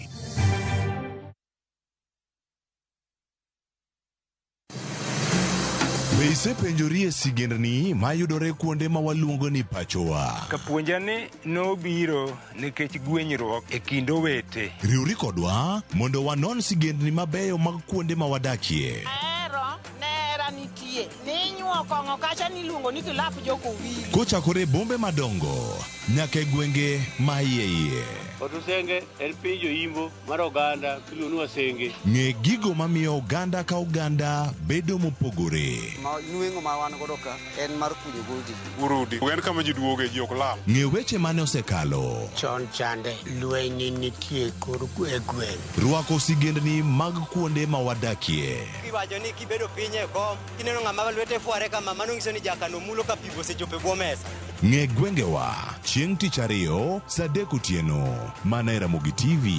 Be isepenjori e sigendni mayudore kuonde ma waluongo ni pachowa? Kapuonja ni nobiro nikech gwenyruok e kind owete. Riwri kodwa mondo wanon sigendni mabeyo mag kuonde ma wadakie. Ahero nera nitie ninyuo kong'o kacha niluongo ni kilap jokowili. Kochakore e bombe madongo nyaka e gwenge ma iye iye. Otusenge en piny joimbo mar oganda miluongo ni Wasenge. Ng'e gigo mamiyo oganda ka oganda bedo mopogore. Ma nweng'o ma wan godo ka en mar kunyo goldi. Urudi. En kama ji duoge ji ok lal. Ng'e weche mane osekalo. Chon chande lweny nitie kor e gweng'. Rwako sigendni mag kuonde ma wadakie. Iwacho ni kibedo piny e kom kineno ng'ama lwete fware kama mano nyiso ni jakano mulo ka pigo osechopo e bwo mesa. Ng'e gwengewa chieng' tich ariyo saa adek otieno mana e Ramogi TV.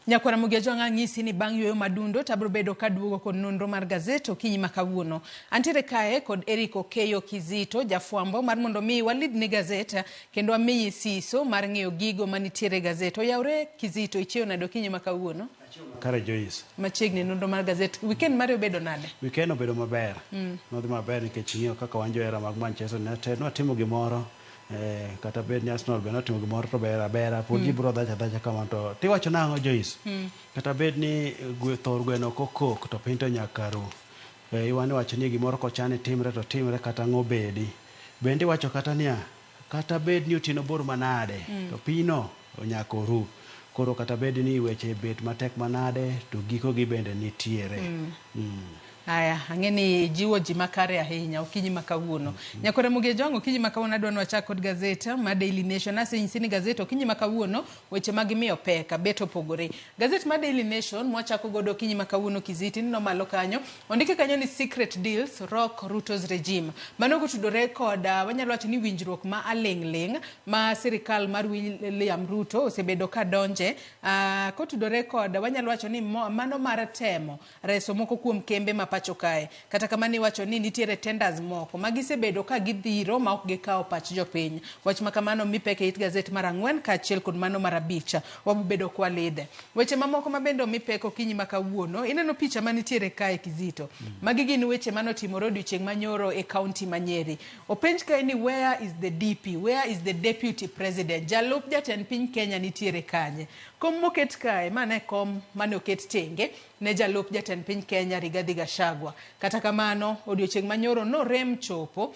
Nyakwara Mugejo ang'isi ni bang' yueyo madundo to abiro bedo kaduogo kod nonro mar gazet okinyi ma kawuono. Antiere kae kod Eric Okeyo Kizito jafwambo mar mondo mi walidni gazet kendo amiyi siso mar ng'eyo gigo manitiere gazet. Oyawre Kizito, ichiewo nade okinyi ma kawuono? Kare Joyce. Machiegni nonro mar gazet. Weekend mari obedo nade? Weekend obedo maber. Nodhi maber nikech ing'eyo kaka wan johera mag Manchester United nwatimo gimoro. Kata bed ni Arsenal be notimo gimoro to ber abera pod ji biro dhach adhacha kamano to tiwacho nang'o Joyce? Kata bed ni thor gweno ok okok to piny to nyaka ru. Iwan iwacho ni gimoro kochan timre to timre kata ang'o bedi. Bende iwacho kata niya kata bed ni otieno bor manade to pino nyaka oru. Koro kata bed ni weche bet matek manade to gikogi bende nitiere. Aya, ang'e ni jiwo ji makare ahinya okinyi ma kawuono. Nyakwara Mugejo, okinyi ma kawuono adwa ni wachak kod gazet ma Daily Nation. Asenyisi ni gazet okinyi ma kawuono weche mag miyo pek bet opogore. Gazet ma Daily Nation mwachako godo okinyi ma kawuono Kiziti neno malo kanyo. Ondike kanyo ni secret deals rock Ruto's regime. Mano kotudore kod wanyalo wacho ni winjruok ma aling' ling' ma sirikal mar William Ruto osebedo ka donje. Kotudore kod wanyalo wacho ni mano mar temo reso moko kuom kembe ma pacho kae. Kata kamano iwacho ni nitiere tenders moko ma gisebedo ka gidhiro ma ok gikawo pach jopiny. Wach ma kamano mi pek e it gazet mar 4 kaachiel kod mano mar 5. Wabobedo kwalidhe. Weche mamoko ma bende omi pek okinyi ma kawuono, ineno picha manitiere kae Kizito. Magi gin weche manotimore odiochieng' manyoro e kaunti ma Nyeri. Openj kae ni where is the DP? Where is the deputy president? Jalup jatend piny Kenya nitiere kanye? Kom moket kae, mano e kom mane oket tenge ne jalup jatend piny Kenya Rigathi Gachagua. Kata kamano, odiochieng' manyoro norem chopo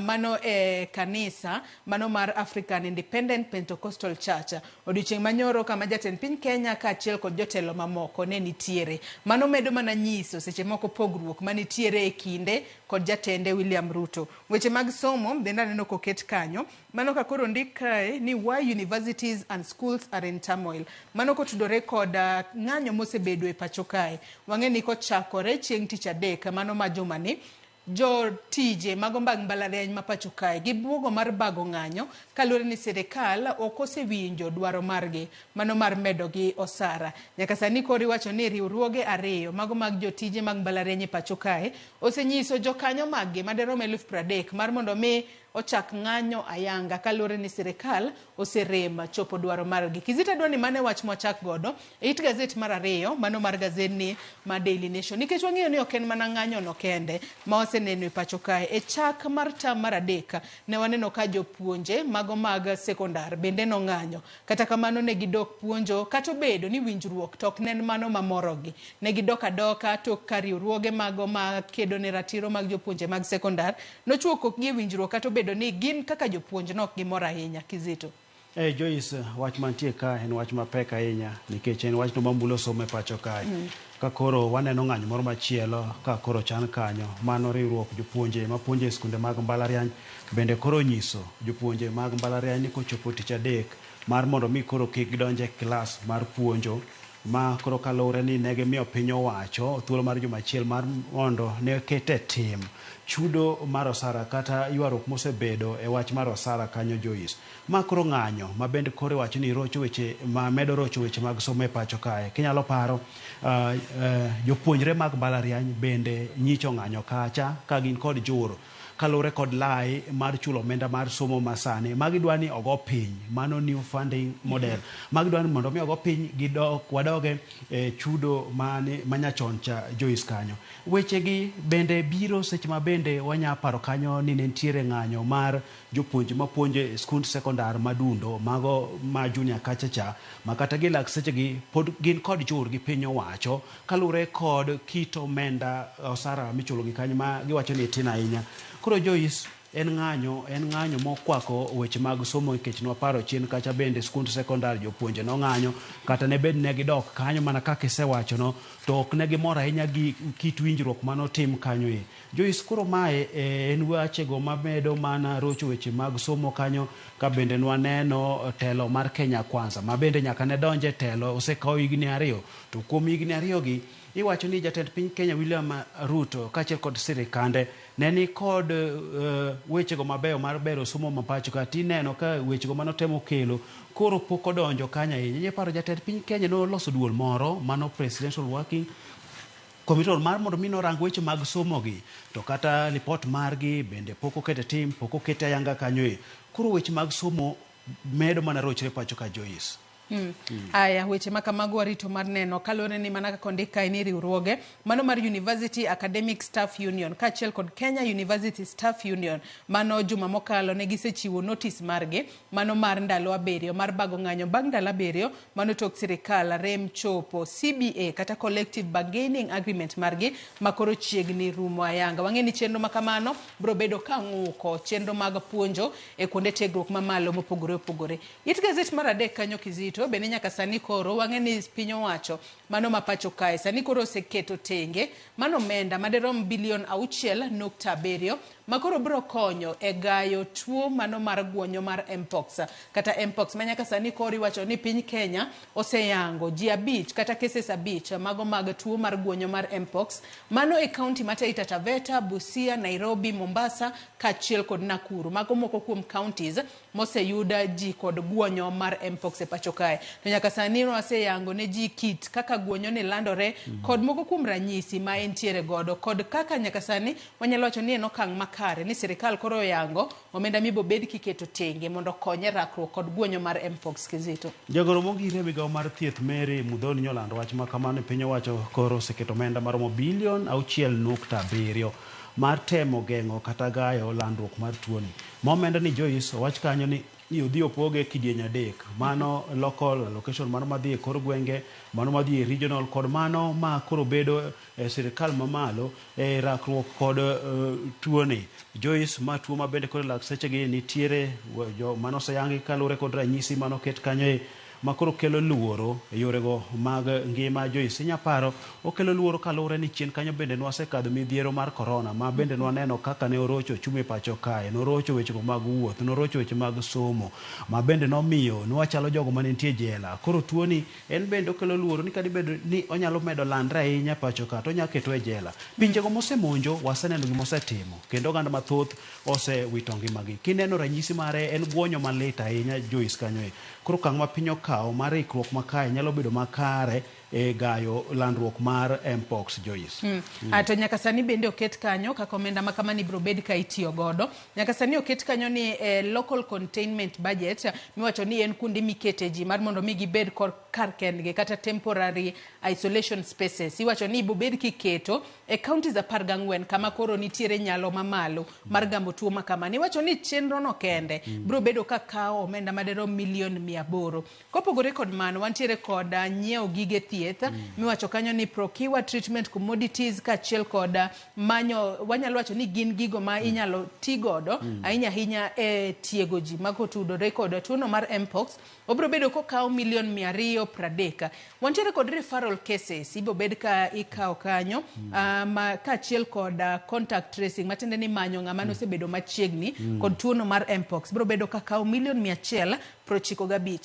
mano e kanisa mano mar African Independent Pentecostal Church. Odiochieng' manyoro kama jatend piny Kenya kaachiel kod jotelo mamoko ne nitiere. Mano medo mana nyiso seche moko pogruok manitiere e kinde kod jatende William Ruto. Weche mag somo bende aneno koket kanyo. Mano ka koro ondik kae ni why universities and schools are in turmoil. Mano kotudore kod ng'anyo mosebedo e pacho kae. Wang'e ni kochakore chieng' tich adek mano ma jumani, jotije mago mag mbalariany ma pacho kae gibuogo mar bago ng'anyo kaluwore ni sirikal ok osewinjo dwaro margi mano mar medogi osara. Nyaka sani koro iwacho ni riwruoge ariyo mago mag jotije mag mbalariany e pacho kae osenyiso jokanyo maggi maderom 30,000 mar mondo mi ochak ng'anyo ayanga kaluwore ni sirikal oserem chopo dwaro margi. Kizito adwa ni mane wach mwachak godo e it gazet mar 2 mano mar gazet ma Daily Nation nikech wang'eyo ni ok en mana ng'anyo no kende ma waseneno e pacho kae. E chak mar tam mar 3 ne waneno ka jopuonje mago mag sekondar bende nong'anyo. Kata kamano ne gidok puonjo kata obedo ni winjruok to ok ne en mano mamorogi. Ne gidok adoka tok ka riwruoge mago makedo ne ratiro mag jopuonje mag sekondar nochwo kokgi e winjruok kata obedo ni gin kaka jopuonj nok gimor ahinya. Kizito. Joyce, wach mantie ka en wach mapek ahinya nikech en wachno mamulo somo e pacho kae. Ka koro waneno ng'anyo moro machielo ka koro chan kanyo, mano riwruok jopuonje mapuonjo e skunde mag mbalariany bende koro onyiso jopuonje mag mbalariany ni kochopo tich adek mar mondo mi koro kik gidonj e klas mar puonjo ma koro kaluwore ni ne gimiyo piny owacho thuolo mar juma achiel mar mondo ne kete tim chudo mar osara kata ywaruok mosebedo e wach mar osara kanyo Joyce. Ma koro ng'anyo ma bende koro iwacho ni rocho weche ma medo rocho weche mag somo e pacho kae. Kinyalo paro jopuonjre mag mbalariany bende nyicho ng'anyo kacha ka gin kod jur kaluwore kod lai mar chulo omenda mar somo masani ma gidwa ni ogo piny mano new funding model ma gidwa ni mondo mi ogo piny gidok wadoge e chudo mane manyachon cha Joyce kanyo. Wechegi bende biro seche ma bende wanya paro kanyo ni ne nitiere ng'anyo mar jopuonj mapuonjo e skund sekondar madundo mago ma junior kacha cha ma kata gi lak sechegi pod gin kod jur gi piny owacho kaluwore kod kit omenda osara michulo gi kanyo ma giwacho ni tin ahinya. Koro Joyce, en ng'anyo mokwako weche mag somo nikech nwaparo chien kacha bende skund sekondar jopuonje nong'anyo kata ne bed ne gidok kanyo mana kaka isewachono to ok ne gimor ahinya gi kit winjruok manotim kanyo e. Joyce, koro mae en wachego mamedo mana rocho weche mag somo kanyo ka bende nwaneno telo mar Kenya Kwanza ma bende nyaka ne donje telo osekawo higni 2 to kuom higni 2 gi iwacho ni jatend piny Kenya William Ruto kaachiel kod sirikande ne ni kod wechego mabeyo mar bero somo ma pacho ka tineno ka wechego manotemo kelo koro pok odonjo kanyo ahinya. Inyalo paro jatend piny Kenya noloso duol moro mano Presidential Working Committee mar mondo mi norang weche mag somo gi to kata lipot margi bende pok okete tim pok okete ayanga kanyo e. Koro weche mag somo medo mana rochre pacho ka Joyce. Aya, weche ma kamago warito mar neno kaluwore ni mana kaka ondik kae ni riwruoge mano mar University Academic Staff Union kaachiel kod Kenya University Staff Union mano juma mokalo ne gisechiwo notice margi mano mar ndalo 7 mar bago ng'anyo bang' ndalo 7 mano tok sirikal rem chopo CBA kata Collective Bargaining Agreement margi makoro chiegni rumo ayanga. Wang'e ni chenro ma kamano biro bedo ka ng'uko chenro mag puonjo e kuonde tiegruok mamalo mopogore opogore. It gazet mar 3 kanyo Kizito bende nyaka sani koro wang'e ni piny owacho mano ma pacho kae sani koro oseketo tenge mano omenda madirom bilion 6.7 ma koro biro konyo e gayo tuo mano mar guonyo mar Mpox kata Mpox ma nyaka sani koro iwacho ni piny Kenya oseyango ji 5 kata cases 5 mago mag tuo mar guonyo mar Mpox mano e county ma Taita Taveta, Busia, Nairobi, Mombasa kaachiel kod Nakuru. Mago moko kuom counties moseyuda ji kod guonyo mar Mpox e pacho kae. To nyaka sani waseyango ne ji kit kaka guonyo ni landore kod moko kuom ranyisi ma entiere godo kod kaka nyaka sani wanyalo wacho ni en okang' makare ni sirikal koro oyango omenda mibobed kiketo tenge mondo okonye rakruok kod guonyo mar Mpox. Kizito. Jagoro mongire migawo mar thieth Mary Muthoni nyolando wach ma kamano e piny owacho koro oseketo omenda maromo bilion 6.7 mar temo geng'o kata gayo landruok mar tuoni. Ma omenda ni Joyce owach kanyo ni odhi opoge kidieny 3 mano local allocation mano madhi e kor gwenge mano madhi e regional kod mano ma koro bedo e sirikal mamalo e rakruok kod tuoni. Joyce, ma tuo ma bende koro lak sechegi nitiere jo mano oseyangi kaluwore kod ranyisi manoket kanyo e ma koro kelo luoro e yorego mag ngima. Joyce, inya paro okelo luoro kaluwore ni chien kanyo bende nwasekadho midhiero mar korona ma bende nwaneno kaka ne orocho ochumi e pacho kae, norocho wechego mag wuoth, norocho weche mag somo ma bende nomiyo nwachalo jogo mane nitie jela. Koro tuoni en bende okelo luoro ni kadibedo ni onyalo medo landre ahinya pacho ka to onyalo ketwa e jela. Pinjego mosemonjo waseneno gima osetimo kendo oganda mathoth osewito ngimagi. Kineno ranyisi mare en guonyo malit ahinya Joyce kanyo e. Koro okang' ma piny okawo mar ikruok makae nyalo bedo makare e gayo landruok mar Mpox Joyce. To nyaka sani bende oket kanyo kaka omenda ma kamani biro bed ka itiyo godo. Nyaka sani oket kanyo ni local containment budget miwacho ni en kuonde mikete ji mar mondo mi gibed kar kendgi kata temporary isolation spaces. Iwacho ni ibobed kiketo e counties 14 kama koro nitiere nyalo mamalo mar gamo tuo ma kamani. Iwacho ni chenro no kende biro bedo ka kawo omenda madirom milion 800. Kopogore kod mano wantiere kod nyiewo gige thieth thieth miwacho kanyo ni procure treatment commodities kaachiel kod manyo wanyalo wacho ni gin gigo ma inyalo ti godo ahinya ahinya e tiego ji ma kotudore kod tuono mar mpox obiro bedo kokawo milion 230. Wantiere kod referral cases ibiro bed ka ikawo kanyo kaachiel kod contact tracing matiende ni manyo ng'ama nosebedo machiegni kod tuono mar mpox biro bedo ka kawo milion 195.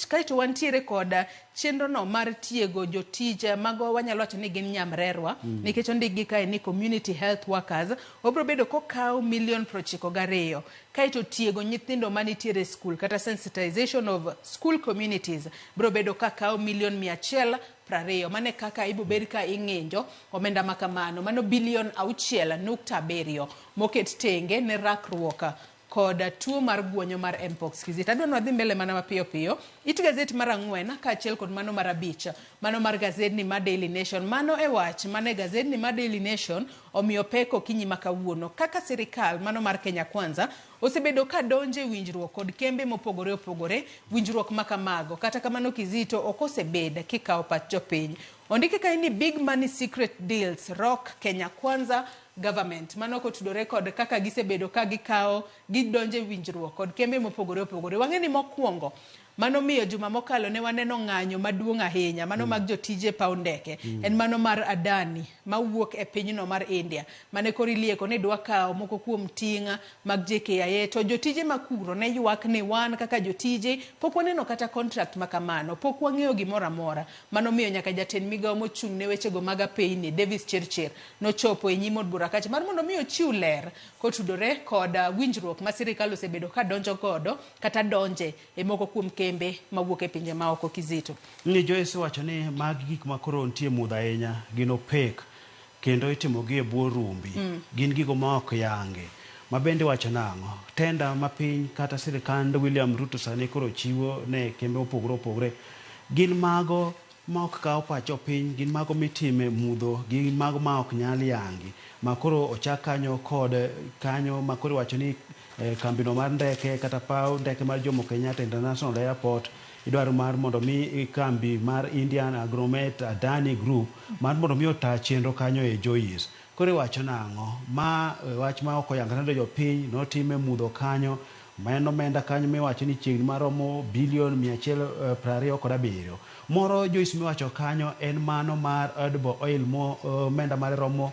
Kaeto wantiere kod chenro no mar tiego jotije mago wanyalo wacho ni gin nyamrerwa nikech ondikgi kae ni community health workers obiro bedo kokawo milion 92. Kaeto tiego nyithindo manitiere e skul kata sensitization of school communities biro bedo ka kawo milion 120. Mano kaka ibiro bed ka ing'injo omenda ma kamano. Mano bilion 6.7 moket tenge ne rakruok kod tuo mar guonyo mar mpox. Kizito, adwa ni wadhi mbele mana mapiyo piyo. It gazet mar 4 kaachiel kod mano mar 5, mano mar gazedni mar Daily Nation. Mano e wach mane gazedni mar Daily Nation omiyo pek okinyi ma kawuono. Kaka sirikal mano mar Kenya Kwanza osebedo ka donje winjruok kod kembe mopogore opogore, winjruok ma kamago. Kata kamano Kizito ok osebed kikawo pach jopiny. Ondike kae ni big money secret deals rock Kenya Kwanza government. Mano kotudore kod kaka gisebedo ka gikawo gidonje winjruok kod kembe mopogore opogore. Wang'e ni mokwongo mano miyo juma mokalo ne waneno ng'anyo maduong' ahinya mano mag jotije paw ndeke en mano mar Adani mawuok e pinyno mar India mane koro ilieko ni dwa kawo moko kuom ting' mag JKIA to jotije makuro ne ywak ni wan kaka jotije pok waneno kata contract ma kamano, pok wang'eyo gimoro amora. Mano miyo nyaka jatend migawo mochung' ne wechego mag apeyni Davis Chirchir nochopo e nyim od bura kacha mar mondo mi ochiw ler kotudore kod winjruok ma sirikal osebedo ka donjo godo kata donje e moko kuom kembe mawuok e pinje maoko. Kizito. Ni Joyce wacho ni magi gik ma koro nitie mudho ahinya, gin opek kendo itimogi e bwo rumbi. Gin gigo ma ok yangi. Ma bende wacho nang'o? Tenda ma piny kata sirikand William Ruto sani koro chiwo ne kembe mopogore opogore gin mago ma ok kaw pach jopiny, gin mago mitime mudho, gin mago ma ok nyal yangi. Ma koro ochak kanyo kod kanyo ma koro iwacho ni kambino mar ndeke kata paw ndeke mar Jomo Kenyatta International Airport idwaro mar mondo mi kambi mar Indian Agromet Adani Group mar mondo mi ota chenro kanyo e Joyce. Koro iwacho nang'o? Ma wach ma ok oyangre ne jopiny notime mudho kanyo ma en omenda kanyo miwacho ni chiegni maromo bilion 127. Moro Joyce miwacho kanyo en mano mar Edible Oil mo omenda mare romo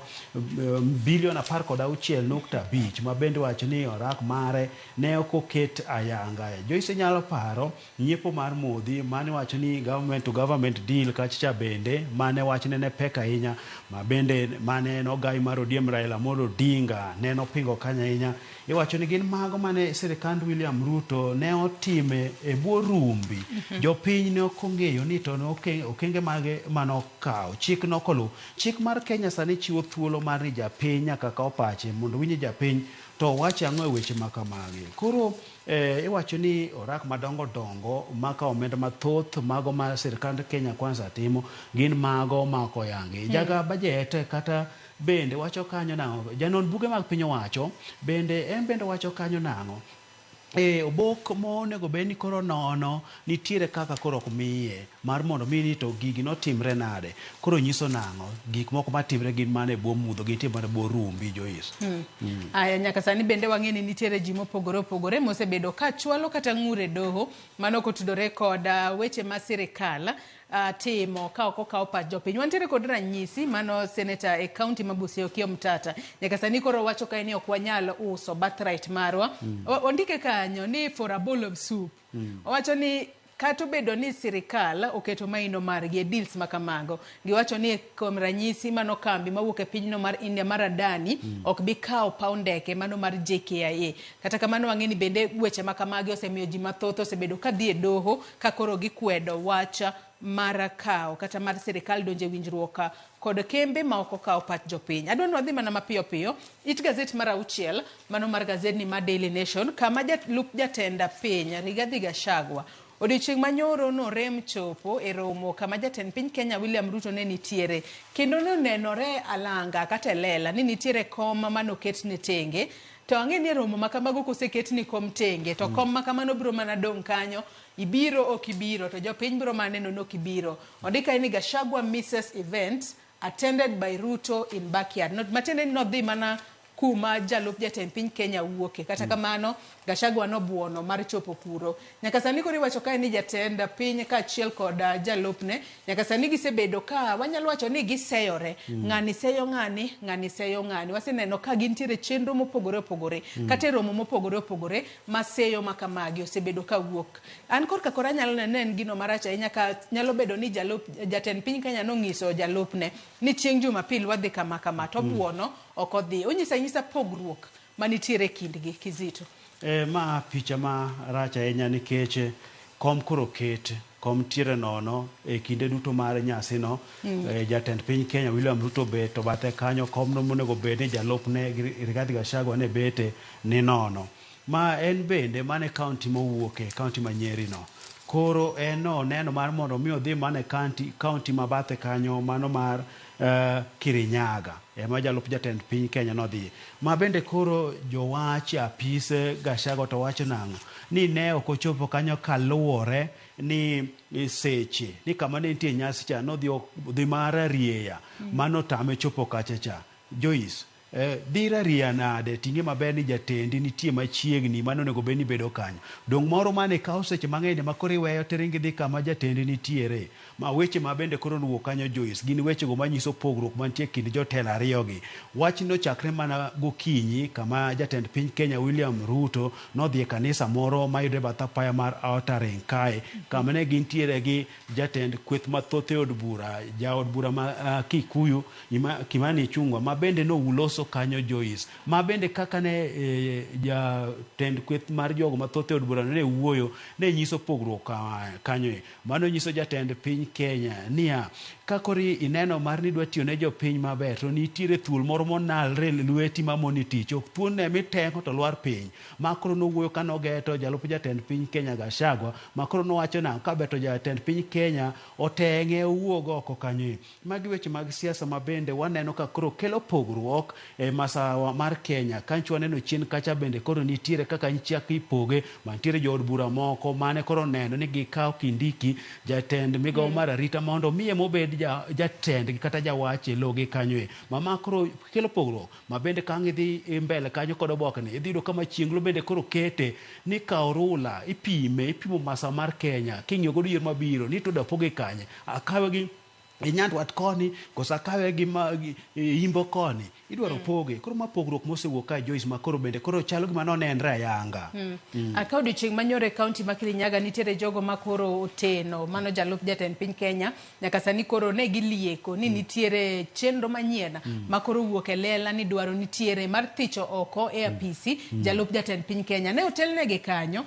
bilion 16.5 ma bende wacho ni orak mare ne ok oket ayanga. Joyce nyalo paro nyiepo mar modhi mane wacho ni government to government deal kacha bende mane wachne ne pek ahinya ma bende mane nogai mar ODM Raila Amolo Odinga ne nopingo kanyo ahinya. Iwacho ni gin mago mane sirikand William Ruto ne otime e bwo rumbi. Jopiny ne ok ong'eyo ni to okenge mage manokawo. Chik nokoluw. Chik mar Kenya sani chiwo thuolo mar ni japiny nyaka kaw pache mondo winj japiny to wacho ang'o e weche ma kamagi. Koro iwacho ni orak madongo dongo makawo omenda mathoth mago ma sirikand Kenya Kwanza timo gin mago ma ok oyangi. Jaga budget kata bende wacho kanyo nang'o? Janon buge mag piny owacho bende en bende wacho kanyo nang'o? Obok monego bed ni koro nono nitiere kaka koro ok miye mar mondo mi ni to gigi notimre nade. Koro nyiso nang'o? Gik moko matimre gin mana e bwo mudho, gintie mana e bwo rumbi, Joyce. Aya, nyaka sani bende wang'e ni nitiere ji mopogore opogore mosebedo ka chwalo kata ng'ur e doho mano kotudore kod weche ma sirikal timo ka ok okawo pach jopiny. Wantiere kod ranyisi mano seneta e kaunti ma Busia Okiya Omtatah. Nyaka sani koro wacho kae ni ok wanyal uso birthright marwa. Ondike kanyo ni for a bowl of soup. Owacho ni kata obedo ni sirikal oketo maino margi e deals ma kamago, giwacho ni kuom ranyisi mano kambi mawuok e pinyno mar India mar Adani ok bi kawo paw ndeke mano mar JKIA. Kata kamano wang'e ni bende weche ma kamagi osemiyo ji mathoth osebedo ka dhi e doho ka koro gikwedo wach mar kawo kata mar sirikal donjo e winjruok kod kembe ma ok okawo pach jopiny. Adwa ni wadhi mana mapiyo piyo it gazet mar 6 mano mar gazedni mar Daily Nation kama jalup jatend piny Rigathi Gachagua odiochieng' manyoro norem chopo e romo kama jatend piny Kenya William Ruto ne nitiere kendo nonenore alanga kata e lela ni nitiere kom manoket ne tenge. To ang'e ni e romo ma kamago koseket ni kom tenge to kom ma kamano biro mana dong' kanyo ibiro ok ibiro to jopiny biro mana neno ni ok ibiro. Ondik kae ni Gachagua misses event attended by Ruto in backyard. Not, matiende ni nodhi mana kuma jalup jatend piny Kenya wuoke. Kata kamano, Gachagua nobuono mar chopo kuro. Nyaka sani koro iwacho kae ni jatend piny kaachiel kod jalupne, nyaka sani gisebedo ka wanyalo wacho ni giseyore. Ng'ani seyo ng'ani, ng'ani seyo ng'ani. Waseneno ka gintiere chenro mopogore opogore, kata e romo mopogore opogore ma seyo ma kamagi osebedo ka wuok. An korka kora anyalo neno ni en gino marach ahinya ka nyalo bedo ni jalup jatend piny Kenya nong'iso jalupne ni chieng' Jumapil wadhi kama kama to obuono ok odhi. Onyiso anyisa pogruok manitiere e kindgi Kizito. E, ma picha ma rach ahinya nikech kom koro ket, kom ntiere nono e kinde duto mar nyasino. Jatend piny Kenya William Ruto bet to bathe kanyo komno monego bed ni jalupne Rigathi Gachagua ne bete ni nono. Ma en bende mane kaunti mowuoke, kaunti ma Nyeri no. Koro en noneno mar mondo mi odhi mana e kaunti ma bathe kanyo mano mar Kirinyaga ema jalup jatend piny Kenya nodhiye. Ma bende koro jowach apise Gachagua to wacho nang'o? Ni ne ok ochopo kanyo kaluwore ni seche ni kama ne nitie nyasi cha nodhi dhi mar arieya mano otame chopo kacha cha. Joyce, dhi rarieya nade ting'e maber ni jatendi nitie machiegni mano onego bed ni bedo kanyo. Dong' moro mane kawo seche mang'eny ma koro iweyo tiringo idhi kama jatendi nitiere. Ma weche ma bende koro nowuok kanyo Joyce gin wechego manyiso pogruok mantie kind jotelo ariyogi. Wach nochakre mana gokinyi kama jatend piny Kenya William Ruto nodhi e kanisa moro mayudore bath apaya mar Outer Ring kae kama ne gintiere gi jatend kweth mathoth e od bura, jaod bura ma Kikuyu Kimani Ichung'wa ma bende nowuloso kanyo Joyce. Ma bende kaka ne jatend kweth mar jogo mathoth e od bura ne wuoyo ne nyiso pogruok kanyo. Mano nyiso jatend piny Kenya niya, ka koro ineno mar ni idwa tiyo ne jopiny maber to nitiere thuol moro monalre lweti mamoni tich. Ok thuol no emiteng'o to lwar piny. Ma koro nowuoyo ka nogeto jalup jatend piny Kenya Gachagua ma koro nowacho nang'o ka ber to jatend piny Kenya oteng'e owuog oko kanyo. Magi weche mag siasa ma bende waneno ka koro kelo pogruok e masawa mar Kenya. Kancho waneno chien kacha bende koro nitiere kaka nyichak ipoge mantiere jood bura moko mane koro neno ni gikawo Kindiki jatend migawo mar arita mondo miye mobed jatendgi kata jawach e logi kanyo e. Mama koro kelo pogruok ma bende ka ang' idhi mbele kanyo kod obokni idhi yudo ka machienglo bende koro kete ni kawo rula ipime ipimo masawa mar Kenya king'iyo godo yiero mabiro ni to dapoge kanye akawe gi Nyandwat koni koso akawe gi Imbo koni idwaro poge. Koro ma pogruok mosewuok kae Joyce ma koro bende koro chalo gima nonenre ayanga. Ka odiochieng' manyoro e kaunti ma Kirinyaga nitiere jogo ma koro oteno mano jalup jatend piny Kenya nyaka sani koro ne gilieko ni nitiere chenro manyien ma koro owuok e lela ni dwaro nitiere mar thicho oko e apisi jalup jatend piny Kenya. Ne otelnegi kanyo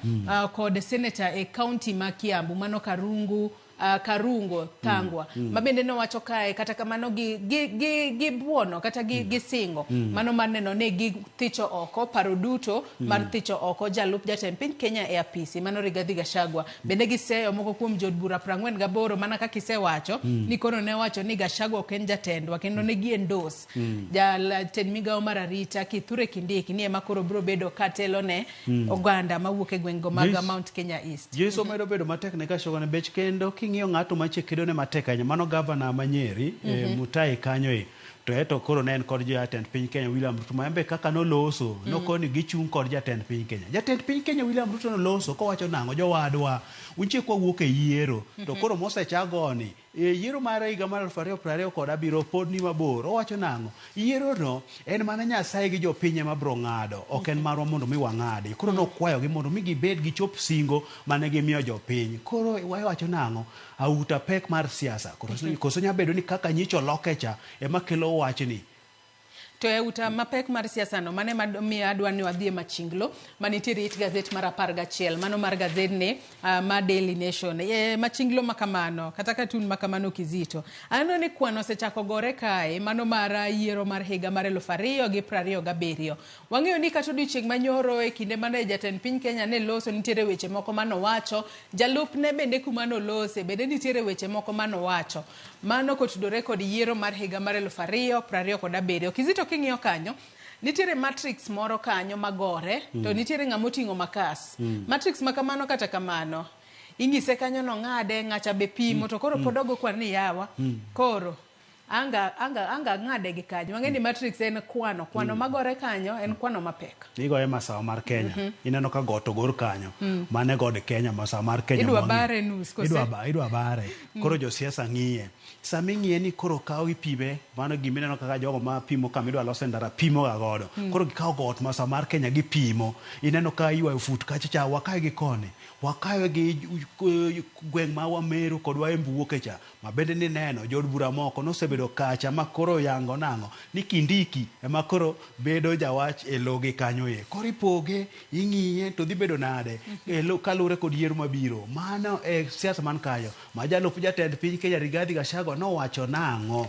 kod seneta e kaunti ma Kiambu mano Karungu Karungo Thangwa ma bende nowacho kae kata kamano gi buono kata gi singo mano mar neno ni githicho oko paro duto mar thicho oko jalup jatend piny Kenya e apisi mano Rigathi Gachagua. Bende giseyo moko kuom jood bura 48 mana kaka isewacho ni koro ne wacho ni Gachagua ok en jatendwa kendo ne gi endorse jatend migawo mar arita Kithure Kindiki ni ema koro biro bedo katelo ne oganda mawuok e gwengego mag Mount Kenya East. Joyce omedo bedo matek ne Gachagua ne bech kendo king'iyo ng'ato mache kedo ne matek ahinya mano gavana ma Nyeri Mutahi kanyo e to eto koro ne en kod jatend piny Kenya William Ruto ma embe kaka noloso nokoni gichung' kod jatend piny Kenya. Jatend piny Kenya William Ruto noloso kowacho nang'o jowadwa unche kwa wuok e yiero to koro mosechagoni e yiero mar higa mar 2027 pod ni mabor. Owacho nang'o yiero no en mana Nyasaye gi jopiny ema biro ng'ado ok en marwa mondo mi wang'adi. Koro nokwayogi mondo mi gibed gichop singo mane gimiyo jopiny. Koro wawacho nang'o auta pek mar siasa koso nyalo bedo ni kaka nyicho loke cha ema kelo wachni. To e uta mapek mar siasa no mane miyo adwa ni wadhi e machinglo manitiere it gazet mar 11 mano mar gazet ni ma Daily Nation. Machinglo makamano kata katun makamano Kizito. Aneno ni kwan osechako gore kae mano mar yiero mar higa mar 2027. Wang'eyo ni kata odiochieng' manyoro e kinde mane jatend piny Kenya ne loso nitiere weche moko manowacho, jalupne bende kuma nolose bende nitiere weche moko manowacho. Mano kotudore kod yiero mar higa mar 2027. Kizito king'iyo kanyo Nitiere matrix moro kanyo magore to nitiere ng'ama oting'o makas. Matrix ma kamano kata kamano inyise kanyo nong'ade ng'acha be pimo to koro pod ogo kwan ni yawa. Koro anga anga anga ng'ade gi kanyo. Wang'e ni matrix en kwano, kwano magore kanyo en kwano mapek. Igoye masawa mar Kenya. Ineno ka got ogor kanyo. Mane god Kenya, masawa mar Kenya. Idwa mwang'eyo. bare nus kose? Idwa bare. Koro josiasa ng'iye. Sama ing'iye ni koro kaw ipime, mano gima ineno kaka jogo ma pimo kama idwa lose ndara pimo ga godo. Koro gikawo got masawa mar Kenya gipimo. Ineno ka iywayo fut kacha cha wakawe gi koni. Wakawe gi gweng' ma Wameru kod Waembu wuoke cha. Ma bende nineno jood bura moko nosebedo kacha ma koro yango nang'o ni Kindiki ema koro bedo jawach e logi kanyo e. Koro ipoge, ing'iye to dhi bedo nade e lo kaluwore kod yiero mabiro. Mano e siasa man kanyo. Ma jalup jatend piny Kenya Rigathi Gachagua nowacho nang'o?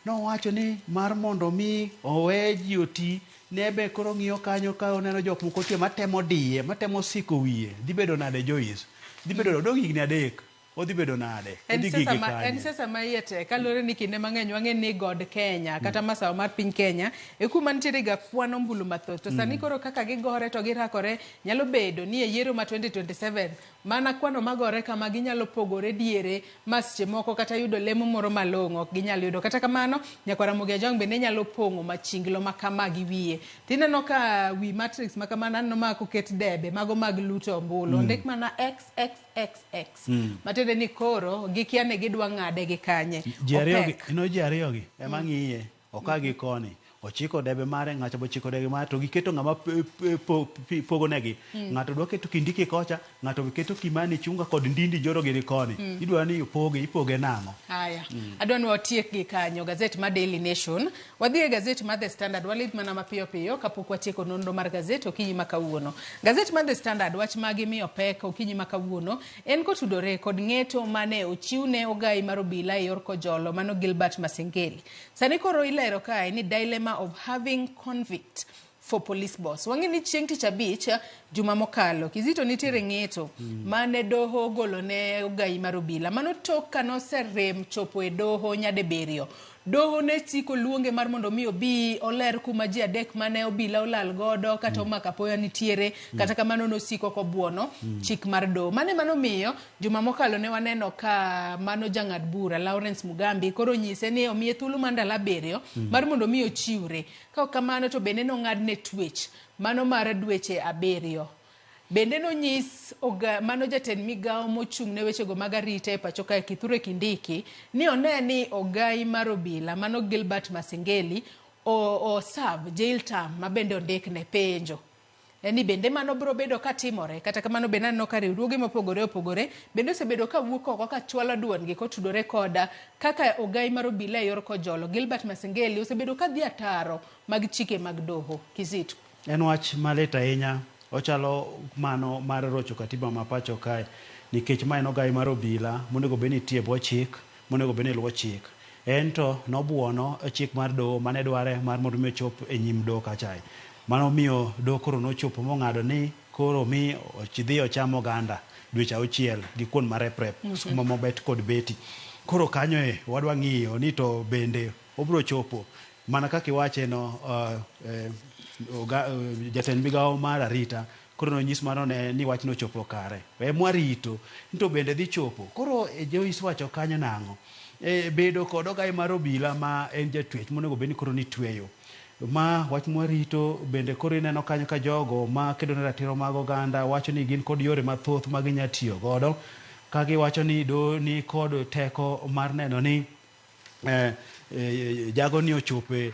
Nowacho ni mar mondo mi owe ji oti, nebe koro ng'iyo kanyo ka oneno jok moko tie matemo diye, matemo siko wiye. Dhi bedo nade Joyce? Dhi bedo nade? Odong' higni 3. Odhi bedo nade? Odhi gige kanye? En siasa ma iye tek kaluwore ni kinde mang'eny wang'e ni god Kenya kata masawa mar piny Kenya e kuma nitiere ga kwan ombulu mathoth to sani koro kaka gigore to girakore nyalo bedo ni e yiero ma 2027 mana kwano magore kama ginyalo pogore diere ma seche moko kata yudo lemo moro malong'o ok ginyal yudo. Kata kamano nyakwar Ramogi Ajwang' bende nyalo pong'o machinglo ma kama gi wiye. Tineno ka wi matrix ma kamano aneno ma koket debe mago mag luto ombulu ondik mana XXXX. Matiende ni koro gikia ni gidwa ng'ade gi kanye. Ji ariyo gi, Opek. ino ji ariyo gi ema ng'iye, oka gi koni. Ochiko debe mare, ng'ato be ochiko debe mare, to giketo ng'ama pogonegi. Ng'ato dwa keto Kindiki kocha, ng'ato be keto Kimani Ichung'wa kod Ndindi Njoro gini koni. Idwa ni opoge, ipoge nang'o? Haya. Adwa ni watiek gi kanyo gazet ma Daily Nation. Wadhi e gazet ma The Standard, walidh mana mapiyo piyo kapok watieko nonro mar gazet okinyi ma kawuono. Gazet ma The Standard wach ma gimiyo pek okinyi ma kawuono en kotudore kod ng'eto mane ochiwne ogai mar obila e yor Kojolo mano Gilbert Masengeli. Sani koro ilero kae ni dilemma of having convict for police boss. Wang'e ni chieng' tich abich juma mokalo Kizito nitiere ng'eto mane doho ogolo ne ogai mar obila. Mano tok kanoserem chopo e doho nyadibiriyo. Doho ne chiko luonge mar mondo mi obi oler kuma ji 3 mane obila olal godo kata omako apoya nitiere kata kamano nosiko kobuono chik mar doho. Mane mano miyo juma mokalo ne waneno ka mano jang'ad bura Lawrence Mugambi koro nyise ni omiye thuolo mar ndalo 7 mar mondo mi ochiwre. Ka ok kamano to bende nong'adne twech mano mar dweche 7. Bende nonyis mano jatend migawo mochung' ne wechego mag arita e pacho kae Kithure Kindiki ni one ni ogai mar obila mano Gilbert Masengeli o serve jail term ma bende ondikne penjo. En ni bende mano biro bedo katimore. Kata kamano bende aneno ka riwruoge mopogore opogore bende osebedo ka wuok oko ka chwalo duondgi kotudore koda kaka ogai mar obila e yor Kojolo Gilbert Masengeli osebedo ka dhi ataro mag chike mag doho. Kizito. En wach malit ahinya. Ochalo mano mar rocho katiba ma pacho kae nikech ma en ogai mar obila monego bed ni nitie e bwo chik, monego bed ni luwo chik. En to nobuono chik mar doho mane dware mar mondo mi ochop e nyim doho kacha. Mano miyo doho koro nochopo mong'ado ni koro mi dhi ocham oganda dweche 6 gi kuon mareprep, sukuma mobet kod beti. Koro kanyo e wadwa ng'iyo ni to bende obiro chopo mana kaka iwache no jatend migawo mar arita koro nonyis mano ne ni wach nochopo kare. Mwarito to bende dhi chopo. Koro Joyce wacho kanyo nang'o? Bedo kod ogai mar obila ma en jatwech monego bed ni koro nitweyo. Ma wach mwarito bende koro ineno kanyo ka jogo ma kedo ne ratiro mag oganda wacho ni gin kod yore mathoth ma ginya tiyo godo. Ka giwacho ni do ni kod teko mar neno ni jago ni ochopo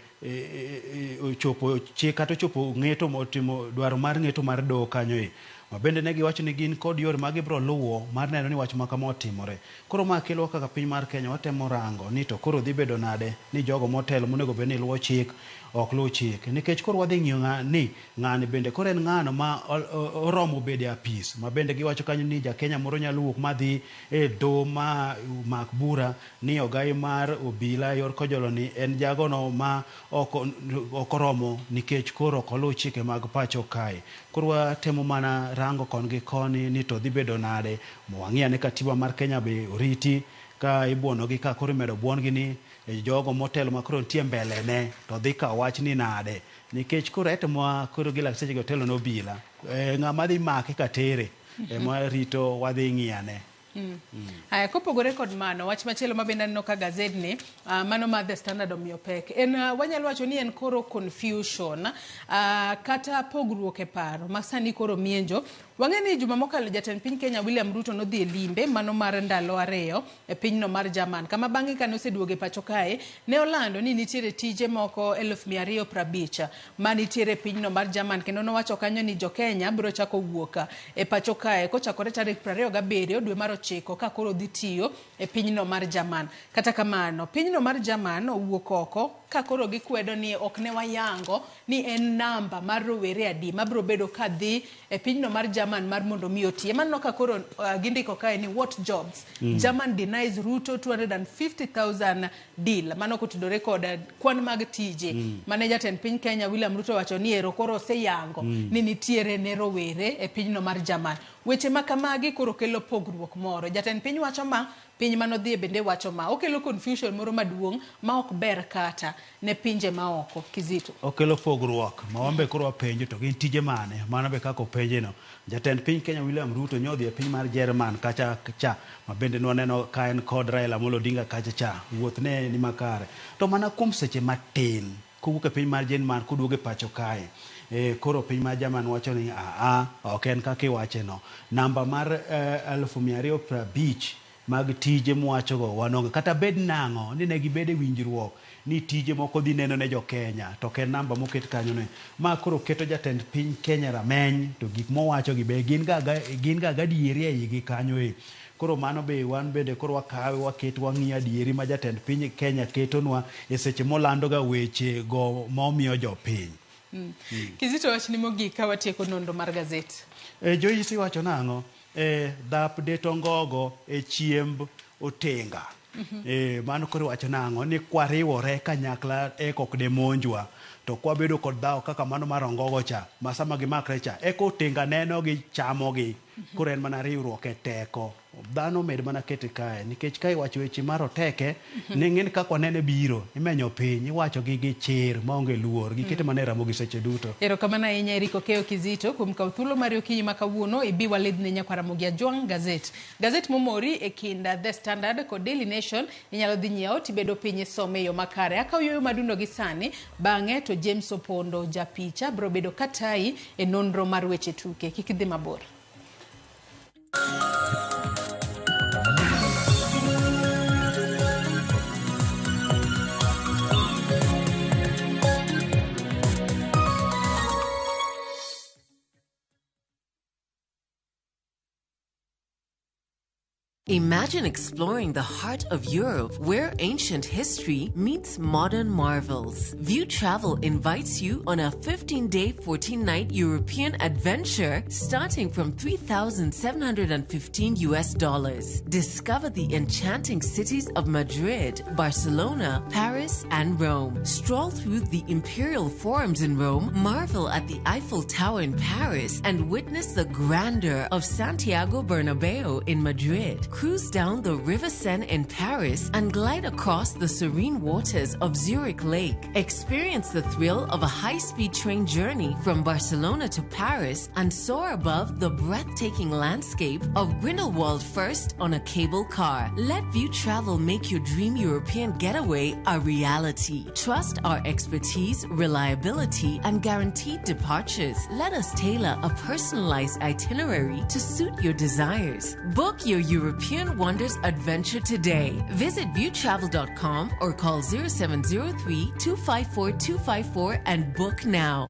ochopo chik kata ochopo ng'eto motimo dwaro mar ng'eto mar doho kanyo e. Ma bende ne giwacho ni gin kod yore ma gibiro luwo mar neno ni wach ma kama otimore. Koro ma kelo kaka piny mar Kenya watemo rango ni to koro dhi bedo nade ni jogo motelo monego bed ni luwo chik ok luw chik. Nikech koro wadhi ng'iyo ni ng'ani bende koro en ng'ano ma oromo bedo e apis. Ma bende giwacho kanyo ni ja Kenya moro nyalo wuok madhi e doho ma mak bura ni ogai mar obila yor Kojolo ni en jagono ma ok oromo nikech koro ok oluw chike mag pacho kae. Koro watemo mana rango kon gi koni ni to dhi bedo nade. Wang'i ane katiba mar Kenya be oriti. Ka ibuonogi ka koro imedo buon-gi ni jogo motelo ma koro nitie mbele ne to dhi kawo wach ni nade. Nikech koro et ma koro gi lakteche go telo ne obila. Ng'ama dhi make ka tere ema rito wadhi ng'iyane. Aya, kopogore kod mano, wach machielo ma bende aneno ka gazedni, mano mar The Standard omiyo pek, en wanyalo wacho ni en koro confusion, kata pogruok e paro ma sani koro mienjo. Wang'e ni juma mokalo jatend piny Kenya William Ruto nodhi e limbe mano mar ndalo 2 e pinyno mar German, kama bang'e kane oseduogo e pacho kae ne olando ni nitiere tije moko 250,000 ma nitiere e pinyno mar German, kendo nowacho kanyo ni jo Kenya biro chako wuok e pacho kae kochakore tarik 27 dwe mar 9 ka koro dhi tiyo e pinyno mar German. Kata kamano, pinyno mar German owuok oko ka koro gikwedo ni ok ne wayango ni en namba mar rowere adi mabiro bedo ka dhi e pinyno mar German mar mondo mi otiye. Mano ka koro gindiko kae ni what jobs. German denies Ruto 250,000 deal. Mano kotudore kod kwan mag tije. Mane jatend piny Kenya William Ruto wacho ni ero koro oseyango ni nitiere ne rowere e pinyno mar German. Weche ma kamagi koro kelo pogruok moro. Jatend piny wacho ma, piny manodhie bende wacho ma. Okelo confusion moro maduong' ma ok ber kata ne pinje maoko. Kizito. Okelo pogruok ma wambe koro wapenjo to gin tije mane? Mano be kaka openje no. Jatend piny Kenya William Ruto nyodhi e piny mar Jerman kacha cha, ma bende nwaneno ka en kod Raila Amolo Odinga kacha cha. Wuoth ne ni makare. To mana kuom seche matin kowuok e piny mar Jerman koduogo e pacho kae. Koro piny mar Jerman wacho ni ok en kaka iwache no. Namba mar 250,000 mag tije mwachogo wanonge. Kata bed nang'o ni ne gibedo e winjruok ni tije moko dhi neno ne jo Kenya to ok en namba moket kanyo ne. Ma koro keto jatend piny Kenya rameny to gik mowacho gi be gin ga gadieri e igi kanyo e. Koro mano be wan bende koro wakawe waket wang'iyo adieri ma jatend piny Kenya ketonwa e seche molando ga weche go momiyo jopiny. Kizito, wachni mogik ka watieko nonro mar gazet. Joyce iwacho nang'o? Dhap de tongogo e chiemb otenga. Mano koro iwacho nang'o? Ni kwariwore kanyakla eka ok de monjwa. To kwabedo kod dhawo kaka mano mar ongogo cha, ma sama gimakre cha, eka otenga neno gi chamogi. Koro en mana riwruok e teko. Dhano med mana kete kae, nikech ka iwacho weche mar oteke, ni ng'en kaka wanene biro, imenyo piny, iwacho gi chir maonge luor, gikete mana e Ramogi seche duto. Erokamano ahinya Eric Okeyo Kizito kuom kawo thuolo mari okinyi ma kawuono ibi walidhne nyakwar Ramogi Ajwang' gazet. Gazet momori e kind The Standard kod Daily Nation inyalo dhi nyiewo tibedo piny isome e yo makare. Akawo yueyo madundo gi sani, bang'e to James Opondo japicha biro bedo katayi e nonro mar weche tuke. Kik idhi mabor. Imagine exploring the heart of Europe where ancient history meets modern marvels. View Travel invites you on a 15-day, 14-night European adventure starting from $3,715 US. Discover the enchanting cities of Madrid, Barcelona, Paris, and Rome. Stroll through the imperial forums in Rome, marvel at the Eiffel Tower in Paris, and witness the grandeur of Santiago Bernabeu in Madrid. Cruise down the River Seine in Paris and glide across the serene waters of Zurich Lake. Experience the thrill of a high-speed train journey from Barcelona to Paris and soar above the breathtaking landscape of Grindelwald first on a cable car. Let View Travel make your dream European getaway a reality. Trust our expertise, reliability, and guaranteed departures. Let us tailor a personalized itinerary to suit your desires. Book your European Wonders adventure today. Visit viewtravel.com or call 0703 254 254 and book now.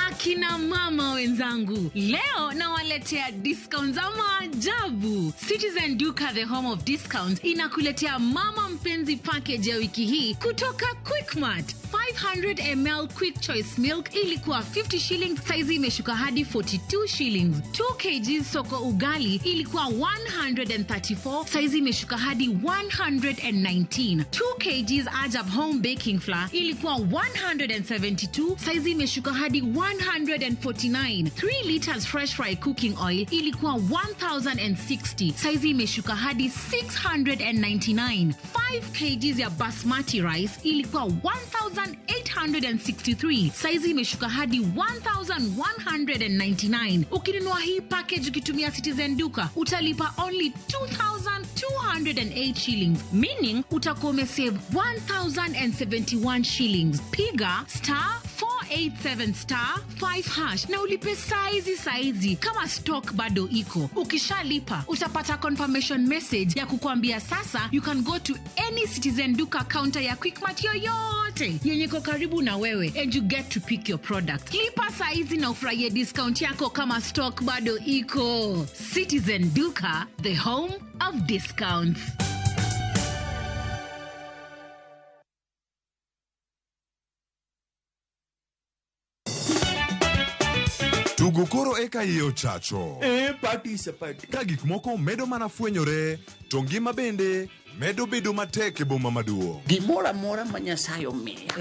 Akina mama wenzangu, leo nawaletea discount za maajabu. Citizen Duka, the home of discounts, inakuletea mama mpenzi package ya wiki hii kutoka Quickmart. 500 ml Quick Choice Milk ilikuwa 50 shillings, saizi imeshuka hadi 42 shillings. 2 kg Soko Ugali ilikuwa 134, saizi imeshuka hadi 119. 2 kg Ajab Home Baking Flour ilikuwa 172, saizi imeshuka hadi 149. 3 liters Fresh Fry Cooking Oil ilikuwa 1060, saizi imeshuka hadi 699. 5 kg ya basmati rice ilikuwa 1863, saizi imeshuka hadi 1199. Ukinunua hii package ukitumia Citizen Duka utalipa only 2208 shillings, meaning utakuwa umesave 1071 shillings. Piga star 487 star 5 hash na ulipe saizi saizi kama stock bado iko. Ukishalipa utapata confirmation message ya kukuambia sasa you can go to any Citizen Duka counter ya Quickmart yoyote yenye iko karibu na wewe and you get to pick your product. Lipa saizi na ufurahie discount yako kama stock bado iko. Citizen Duka, the home of discounts. Tugo koro eka iye ochacho. E party sapati. Ka gik moko medo mana fwenyore, to ngima bende medo bedo matek e boma maduong'. Gimoro amora ma Nyasaye omiya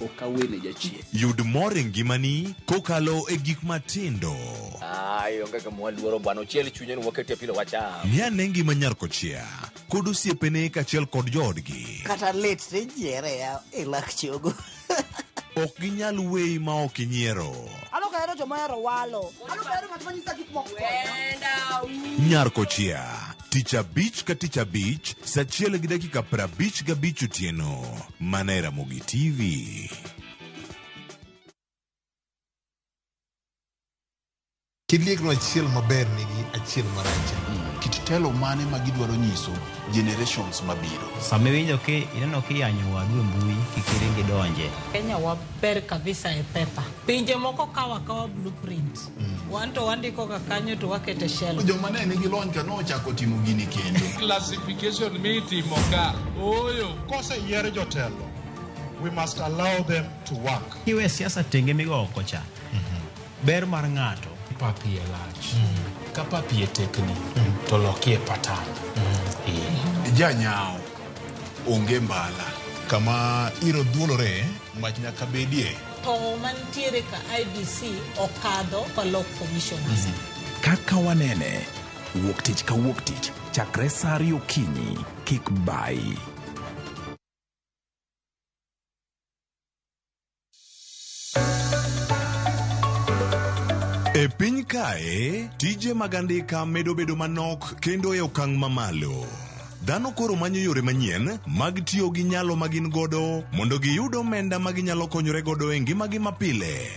ok awene jachien. Yud mor e ngimani kokalo e gik matindo. Ai, onge kama waluoro bwana, ochiel chunye ni wakete pilo wacham. Ng'i ane ngima nyar kochia kod osiepene kaachiel kod joodgi. Kata lit tijiere ya e lak chogo. Ok ginyal weyi ma ok inyiero. An ok ahero joma ohero walo. An ok ahero ng'at ma nyisa gik moko. Nyar kochia, tich abich ka tich abich, saa achiel gi dakika 55 otieno. Mana e Ramogi TV. Kiliekno achiel maber nigi achiel marach. Kit telo mane ma gidwaro nyiso generations mabiro. Sama iwinjo ki ineno kiyanyo wadu e mbui kik iring idonje. Kenya waber kabisa e pepa. Pinje moko kawo akawa blueprint. Wan to wandiko ga kanyo to wakete shelf. Joma ne nigi lony ka nochako timo gini kendo. Classification mitimo ka. Ooyo. Koseyier jotelo, we must allow them to work. Kiwe siasa tenge migo oko cha. Ber mar ng'ato. Pap iye lach. Ka pap iye tekni, to lokie patan. Janyao onge mbala. Kama iro dhuolore, mach nyaka bedie. To mantiere ka IBC okadho kolok commissioners. Kaka wanene, wuok tich ka wuok tich, chakre saa ariyo okinyi, kik bayi. E piny kae, tije mag andika medo bedo manok kendo e okang' mamalo. Dhano koro manyo yore manyien mag tiyo gi nyalo ma gin godo mondo giyud omenda ma ginyalo konyore godo e ngimagi mapile.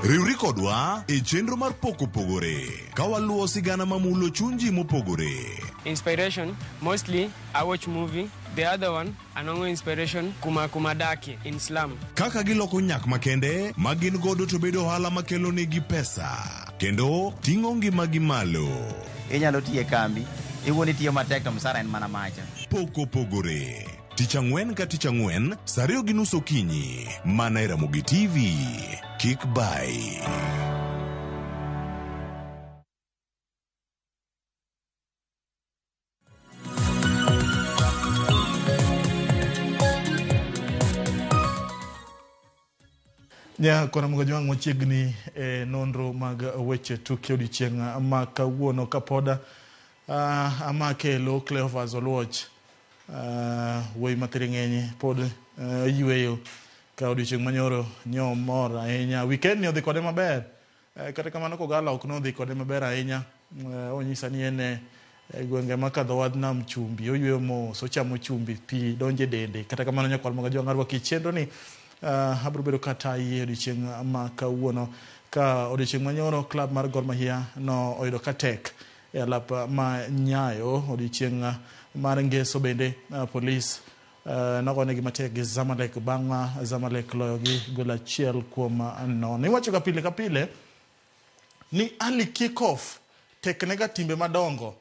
Riwri kodwa e chenro mar Pok Opogore ka waluwo sigana mamulo chuny ji mopogore. Inspiration, mostly I watch movie. The other one, anongo inspiration kuma kuma daki in slum. Kaka giloko nyak makende ma gin godo to bedo ohala makelo negi pesa kendo ting'o ngimagi malo. Inyalo tiyo e kambi, iwuon itiyo matek to msara en mana macha. Pok Opogore. Tich ang'wen ka tich ang'wen, saa 2:30 okinyi, mana e Ramogi TV. Kik bayi. Nya kona mogo jwang' machiegni e nonro mag weche tuke odiochieng' ma kawuono kapoda amake lo Cleophas Oluoch wuoyi mathiring'enyi pod oyweyo ka odiochieng' manyoro nyo mor ahinya. Weekend ni odhi kode maber, kata kamano Kogalo ok nodhi kode maber ahinya. Onyisa ni en e gwenge makadho wadh nam chumbi, oyweyo mos, ochamo chumbi, pi donjo e dende. Kata kamano nyakwar mogo jwang' arwaki chenro ni abiro bedo katayi odiochieng' ma kawuono. Ka odiochieng' manyoro klab mar Gor Mahia no oyudo ka tek e alap ma Nyayo. Odiochieng' mar ngeso bende polis nogonegi matek gi Zamalek bang' Zamalek loyo gi gol 1-0. Iwacho ga pile ka pile ni early kick-off tek nega timbe madongo.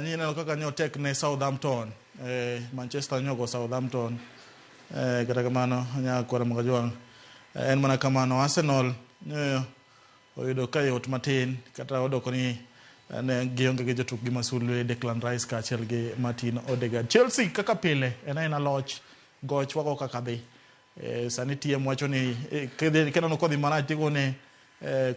Ni ineno kaka nyo tek ne Southampton, Manchester nyogo Southampton. Kata kamano nyakwara Mkajwang' en mana kamano. Arsenal nyoyo oyudo ka yot matin kata odoko ni ne gionge gi jotukgi masulwe Declan Rice kaachiel gi Martin Odegaard. Chelsea kaka pile en aena loch goch wago kaka dhi. Sani TM wacho ni kineno kodhi marach tigone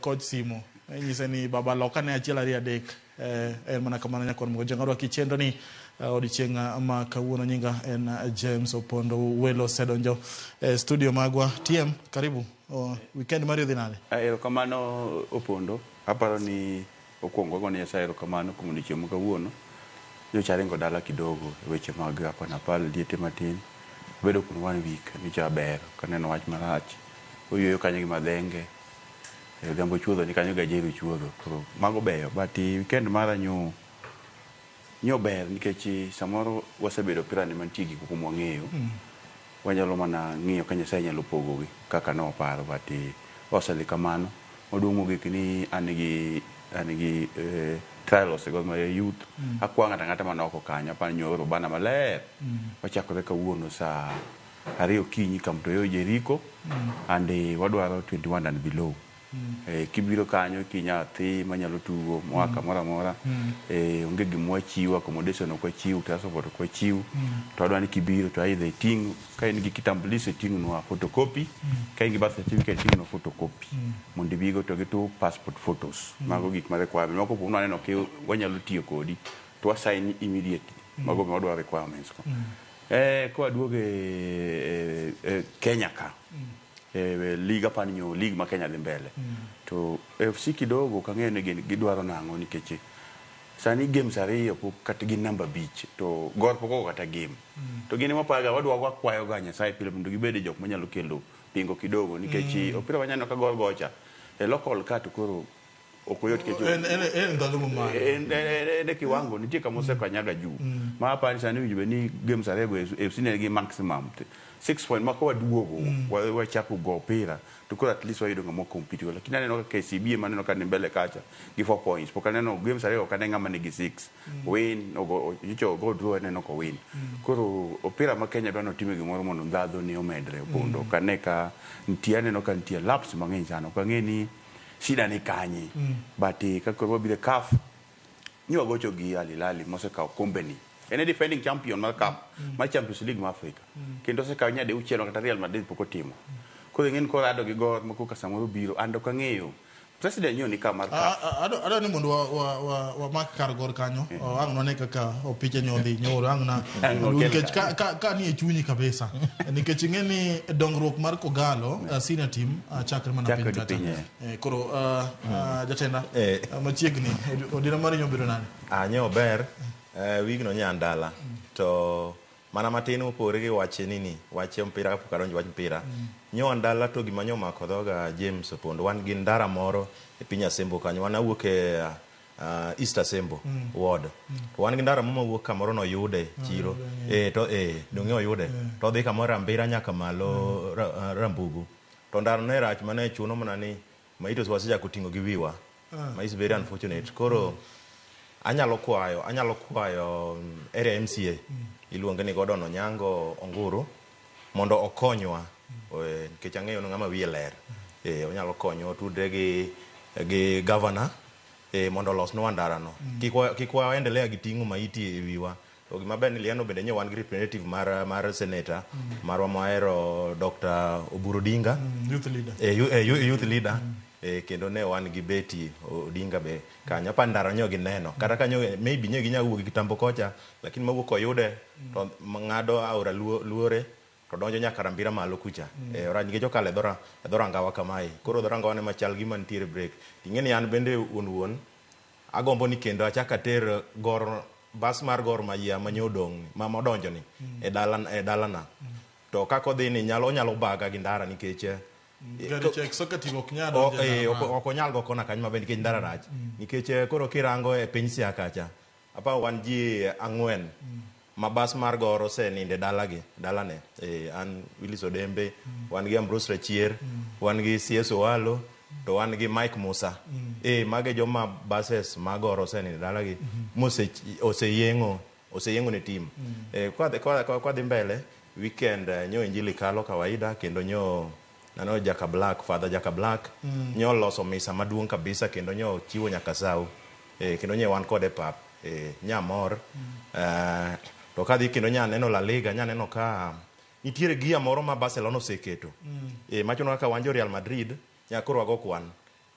coach simo inyise ni baba loka ne 1 2 3. En mana kamano nyakwar Mkajwang'. Arwaki chenro ni odiochieng' ma kawuono. Nyinga en James Opondo. Welo osedonjo e studio magwa. TM, karibu. Weekend mari odhi nade? Erokamano Opondo. Aparo ni okwongo wagone Nyasaye erokamano kuom odiochieng' ma kawuono. Nyocha aringo dala kidogo e weche mag hapa na pale liete matin. Abedo kuno 1 week nyocha ber ok aneno wach marach. Oyueyo kanyo gi madhenge. Odhiambo chuodho ni kanyo gajeru chuodho. Koro mago beyo. But weekend mara nyo ber nikech samoro wasebedo opira ni mantie gik moko mwang'eyo. Wanyalo mana ng'iyo ka Nyasaye nyalo pogogi kaka ne waparo but osedhi kamano. Maduong' mogik ni an gi trial osego mar youth. Akwa ng'ato ang'ata man oko kanyo apani nyoro bana maler. Wachakore kawuono saa 2 okinyi Kamtoyo Jericho and wadwaro 21 and below. Kibiro kanyo kinyathi manyalo tugo moa kamoro amora. Onge gima wachiwo, accommodation ok wachiw, transport ok wachiw. To wadwa ni kibiro to either iting' ka in gi kitambulisho iting'nwa photocopy, ka in gi birth certificate iting'nwa photocopy. Mondo ibigo to gi 2 passport photos. Mago gik ma requirement. Moko kuom waneno ki wanyalo tiyo kodi to wa sign immediately. Mago be wadwaro requirements go. Kwaduogo e Kenya ka. League apani nyo league ma Kenya dhi mbele. To FC kidogo ok ang'eyo ni gin gidwaro nang'o nikech sani games 2 pok kata gin namba 5 to Gor pok ogo kata game. To gin ema paga wadwa wakwayo ga Nyasaye pile mondo gibed jok manyalo kelo pingo kidogo nikech opira wanyaneno ka Gor gocha e local ka to koro ok oyot nikech En ndhadhu mamalo. En e kiwango nitie kama osekanyaga juu. Ma apani sani owinjo bed ni games 2 go FC ne nigi maximum 6 point ma kawaduogo wachako go opira to koro at least wayudo ng'ama compete go. Lakini aneno ka KCB ema aneno ka ni mbele kacha gi 4 points. Pok aneno games 2 ok ane ng'ama nigi 6. Win ogo nyocha ogo draw aneno ko win. Koro opira ma Kenya dwa notime gimoro mondo ndhadhu ni omedre Opondo. Ok ane ka nitie aneno ka nitie lapse mang'eny sana. Ok ang'e ni shida ni kanye. But ka koro wabiro e CAF nyo wagocho gi Al Hilal mosekawo kombe ni. En e defending champion mar CAF mar Champions League ma Africa. Kendo osekawo nyadi auchiel kata Real Madrid pok otimo. Koro ing'e ni korado gi Gor ma koka samoro biro and ok ang'eyo. President nyo ni ka mar CAF. Adwa ni mondo wamak kar Gor kanyo. Ang' nwane kaka opiche nyodhi nyoro ang' na nikech ka ni e chunyi kabisa. Nikech ing'e ni dongruok mar Kogalo senior team chakre mana piny kacha. Koro jatenda machiegni odira mari nyobedo nade? Nyo ber. Wigno nya ndala. To mana matin mopogore gi wach nini, wach mpira kapok adonjo wach mpira. Nyo ndala to gima nyo omako dhoga James Opondo, wan gi ndara moro e piny Asembo kanyo. Wan awuok e East Asembo ward. To wan gi ndara moro mawuok kamoro noyude chiro. To dong'e oyude. To odhi kamoro Rambira nyaka malo Rambugu. To ndara no e rach mane chuno mana ni maito wasechako ting'o gi wiwa. Ma is very unfortunate. Koro anyalo kwayo area MCA iluonge ni Gordon Onyango Onguru mondo okonywa nikech ang'eyo ni ng'ama wiye ler. Onyalo konyo otudre gi governor mondo olosnwa ndara no. Kik waendelea gi ting'o maiti e wiwa. To gima ber ni Liano bende nyo wan gi representative mar senator marwa mwahero Dr. Oburu Odinga. Youth leader. Youth leader. Kendo ne wan gi Betty Odinga be kanyo. Apa ndara nyo gineno. Kata kanyo maybe nyo ginya wuok gi kitambo kocha, lakini mawuok oyude to ng'ado aora Luore to donjo nyaka Rambira malo kucha. Orach nikech okalo e dhorangawa kamae. Koro dhorangawa ne machal gima nitiere break. Ing'e ni an bende wuon agombo ni kendo achak ater Gor bas mar Gor Mahia manyo odong' ma modonjo ni e dalana. To kaka odhi ni onyalo baga gi ndara nikech Gari cha executive ok nyal donjo e ndara. Ok onyal go kona kanyo maber nikech ndara rach. Nikech koro kirango e piny Siaya kacha, apa wan ji 4 ma bas mar Gor oseninde dalane. An Willis Odembe, wan gi Ambrose Rachier, wan gi CS Owalo, to wan gi Mike Musa. Mage joma buses mag Gor oseninde dalagi mose oseyieng'o ne team. Kwa dhi mbele Weekend nyo injili kalo kawaida kendo nyo nano Jaka Black, Father Jaka Black nyo loso misa maduong' kabisa kendo nyo chiwo nyaka sawu. Kendo nye wan kode pap. Nya mor. To kadhi kendo nya neno La Liga, nya neno ka nitiere gia moro ma Barcelona oseketo. Machuno kaka wan jo Real Madrid, nya koro wago kwan.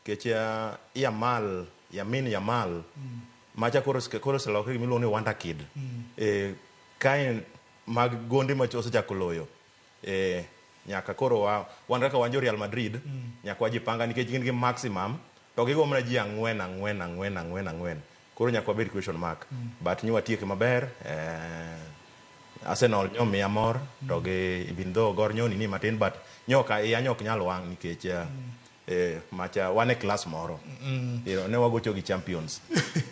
Nikech Yamal, Yamin Yamal, macha koro oselokre gima iluongo ni Wonder Kid. Kae mag gonde ma osechako loyo. Nyaka koro wan kaka wan jo Real Madrid, nyaka wajipanga nikech gin gi maximum to gigo mana ji ang'wen ang'wen ang'wen ang'wen ang'wen. Koro nyaka wabed question mark. But nyo watieke maber. Arsenal nyo miya mor to gi even though Gor nyo nini matin but nyo ka iya nyo ok nyal wang' nikech macha wan e class moro. Ne wagocho gi champions.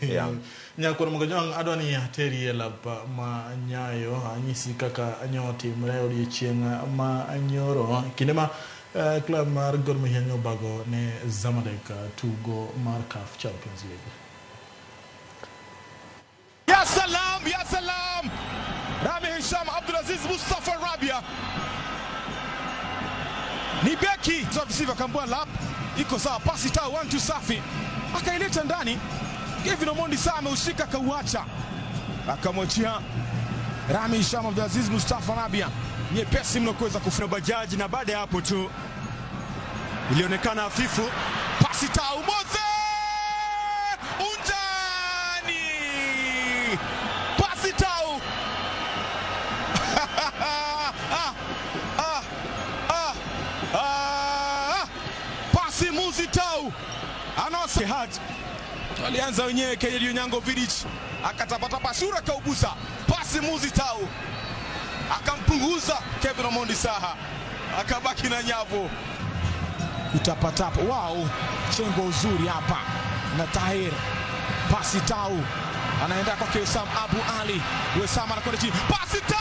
Yeah. Nyakwar Mogajwang' adwa ni ateri e lap ma Nyayo anyisi kaka nyo timre odiechieng' ma nyoro kinde ma club mar Gor Mahia nyo bago ne Zamalek tugo mar CAF Champions League. Ya salam, ya salam. Rami Hisham Abdulaziz Mustafa Rabia ni beki visivyo, akambua lap iko sawa, pasi taa 1-2 safi, akaileta ndani. Kevin Omondi saa ameushika akauacha, akamwachia Rami Hisham Abdulaziz Mustafa Rabia, nyepesi mno kuweza kufunga bajaji. Na baada ya hapo tu ilionekana hafifu, pasi taa Umoze unjani, pasi tau pasi muzi tau anawasehad alianza wenyewe Kennedy Onyango Vidic akatapatapa shura kaubusa pasi muzi tau akampunguza Kevin Omondi Saha akabaki na nyavu kutapatapa. Wow, chengo uzuri hapa na Tahir, pasi tau anaenda kwa Wesam Abu Ali. Wesam anakwenda chini, pasi tau,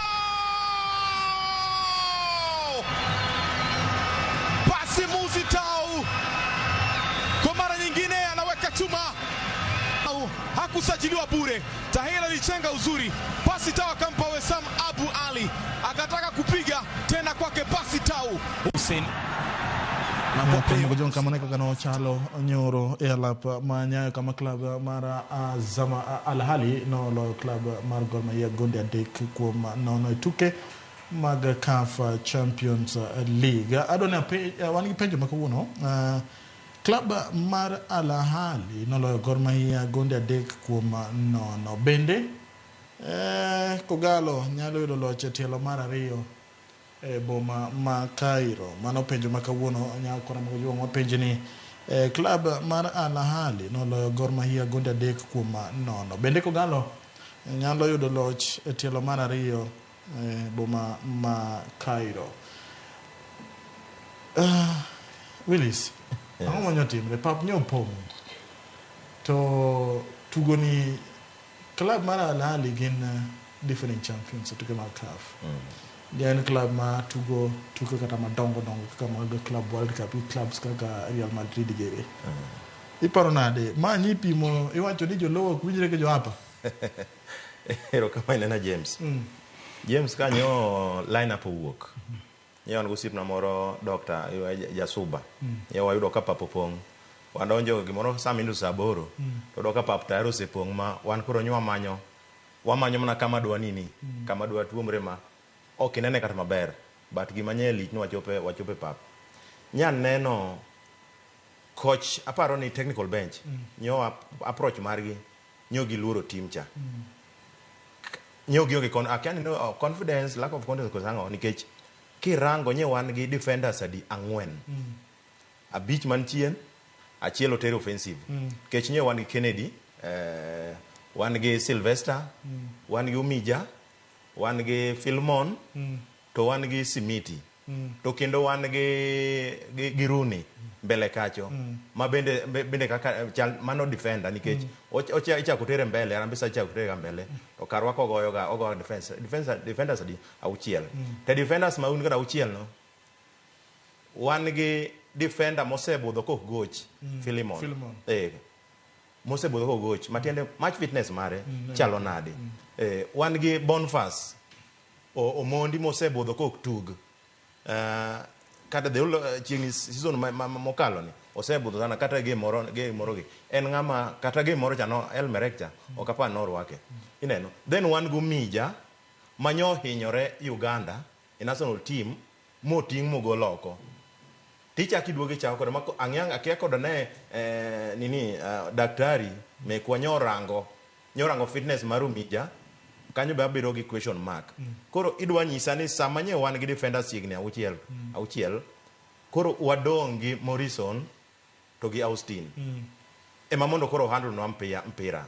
pasi muzi tau, kwa mara nyingine anaweka chuma. Hakusajiliwa bure. Tahir alichenga uzuri, pasi tau akampa Wesam Abu Ali, akataka kupiga tena kwake pasi tau Hussein. Mogajwang' kamano kaka nochalo nyoro e alap ma Nyayo kama club mar Zama Al Ahly noloyo club mar Gor Mahia gonde 3 kuom 0 e tuke mag CAF Champions League. Adwa ni wan gi penjo ma kawuono. Club mar Al Ahly noloyo Gor Mahia gonde 3 kuom 0. Bende Kogalo nyalo yudo loch e tielo mar 2 e boma ma Cairo? Mano penjo ma kawuono nyakora Mogajwang' wapenji ni club mar Al Ahly noloyo Gor Mahia gonde 3 kuom 0. Bende Kogalo nyalo yudo loch e tielo mar 2 e boma ma Cairo? Willis, ang'o manyo timre? Pap nyo pong' to tugo ni club mar Al Ahly gin defending champions e tuke mag CAF. Gin club ma tugo tuke kata madongo dongo kaka mag Club World Cup, clubs kaka Real Madrid gere. Iparo nade? Ma nyipimo iwacho ni jolowo ok winjre gi jo hapa. Erokamano na James. James kanyo line up owuok. Nyo an gosiepna moro Dr. Jasuba. Nyo wayudo ka pap opong'. Wadonjo gimoro saa mindu saa 8. To yudo ka pap tayari osepong' ma wan koro nyo wamanyo. Wamanyo mana kama dwa nini, kama dwa tuomre ma ok inene kata maber. But gima nye lich ni wachope pap. Nya neno coach aparo ni technical bench. Nyo approach margi nyo giluoro team cha. Nyo gionge confidence, lack of confidence kosango nikech kirango nye wan gi defenders adi 4. 5 man chien, achiel otere offensive. Nikech nye wan gi Kennedy, wan gi Sylvester, wan gi Umija, wan gi Filmon, to wan gi Simiti. To kendo wan gi Rooney mbele kacho. Ma bende kaka chal mano defender nikech ichako tere mbele, Harambee Stars ichako tere mbele. To karwa kogoyo ga ogoyo defense, defenders adi 6. Te defenders ma un godo 6 no. Wan gi defender mosebudho kok goch, Philemon. Mosebudho kok goch, matiende match fitness mare chalo nade. Wan gi Boniface. Omondi mosebudho kok tug. Kata the whole chiegni season mokalo ni osebudho sana kata game moro gi en ng'ama kata game moro cha no El Merreikh cha ok apar norwake ineno. Then wan go Mija manyo hinyore Uganda e national team moting' mogol oko tichak iduogo ichako kode mako ang'e akia koda ne nini daktari mekwa nyorango fitness mar Omija kanyo be abedo gi question mark. Koro idwa nyisa ni sama nye wan gi defenders chiegni auchiel auchiel koro wadong' gi Morrison to gi Austin ema mondo koro handle nwa mpira.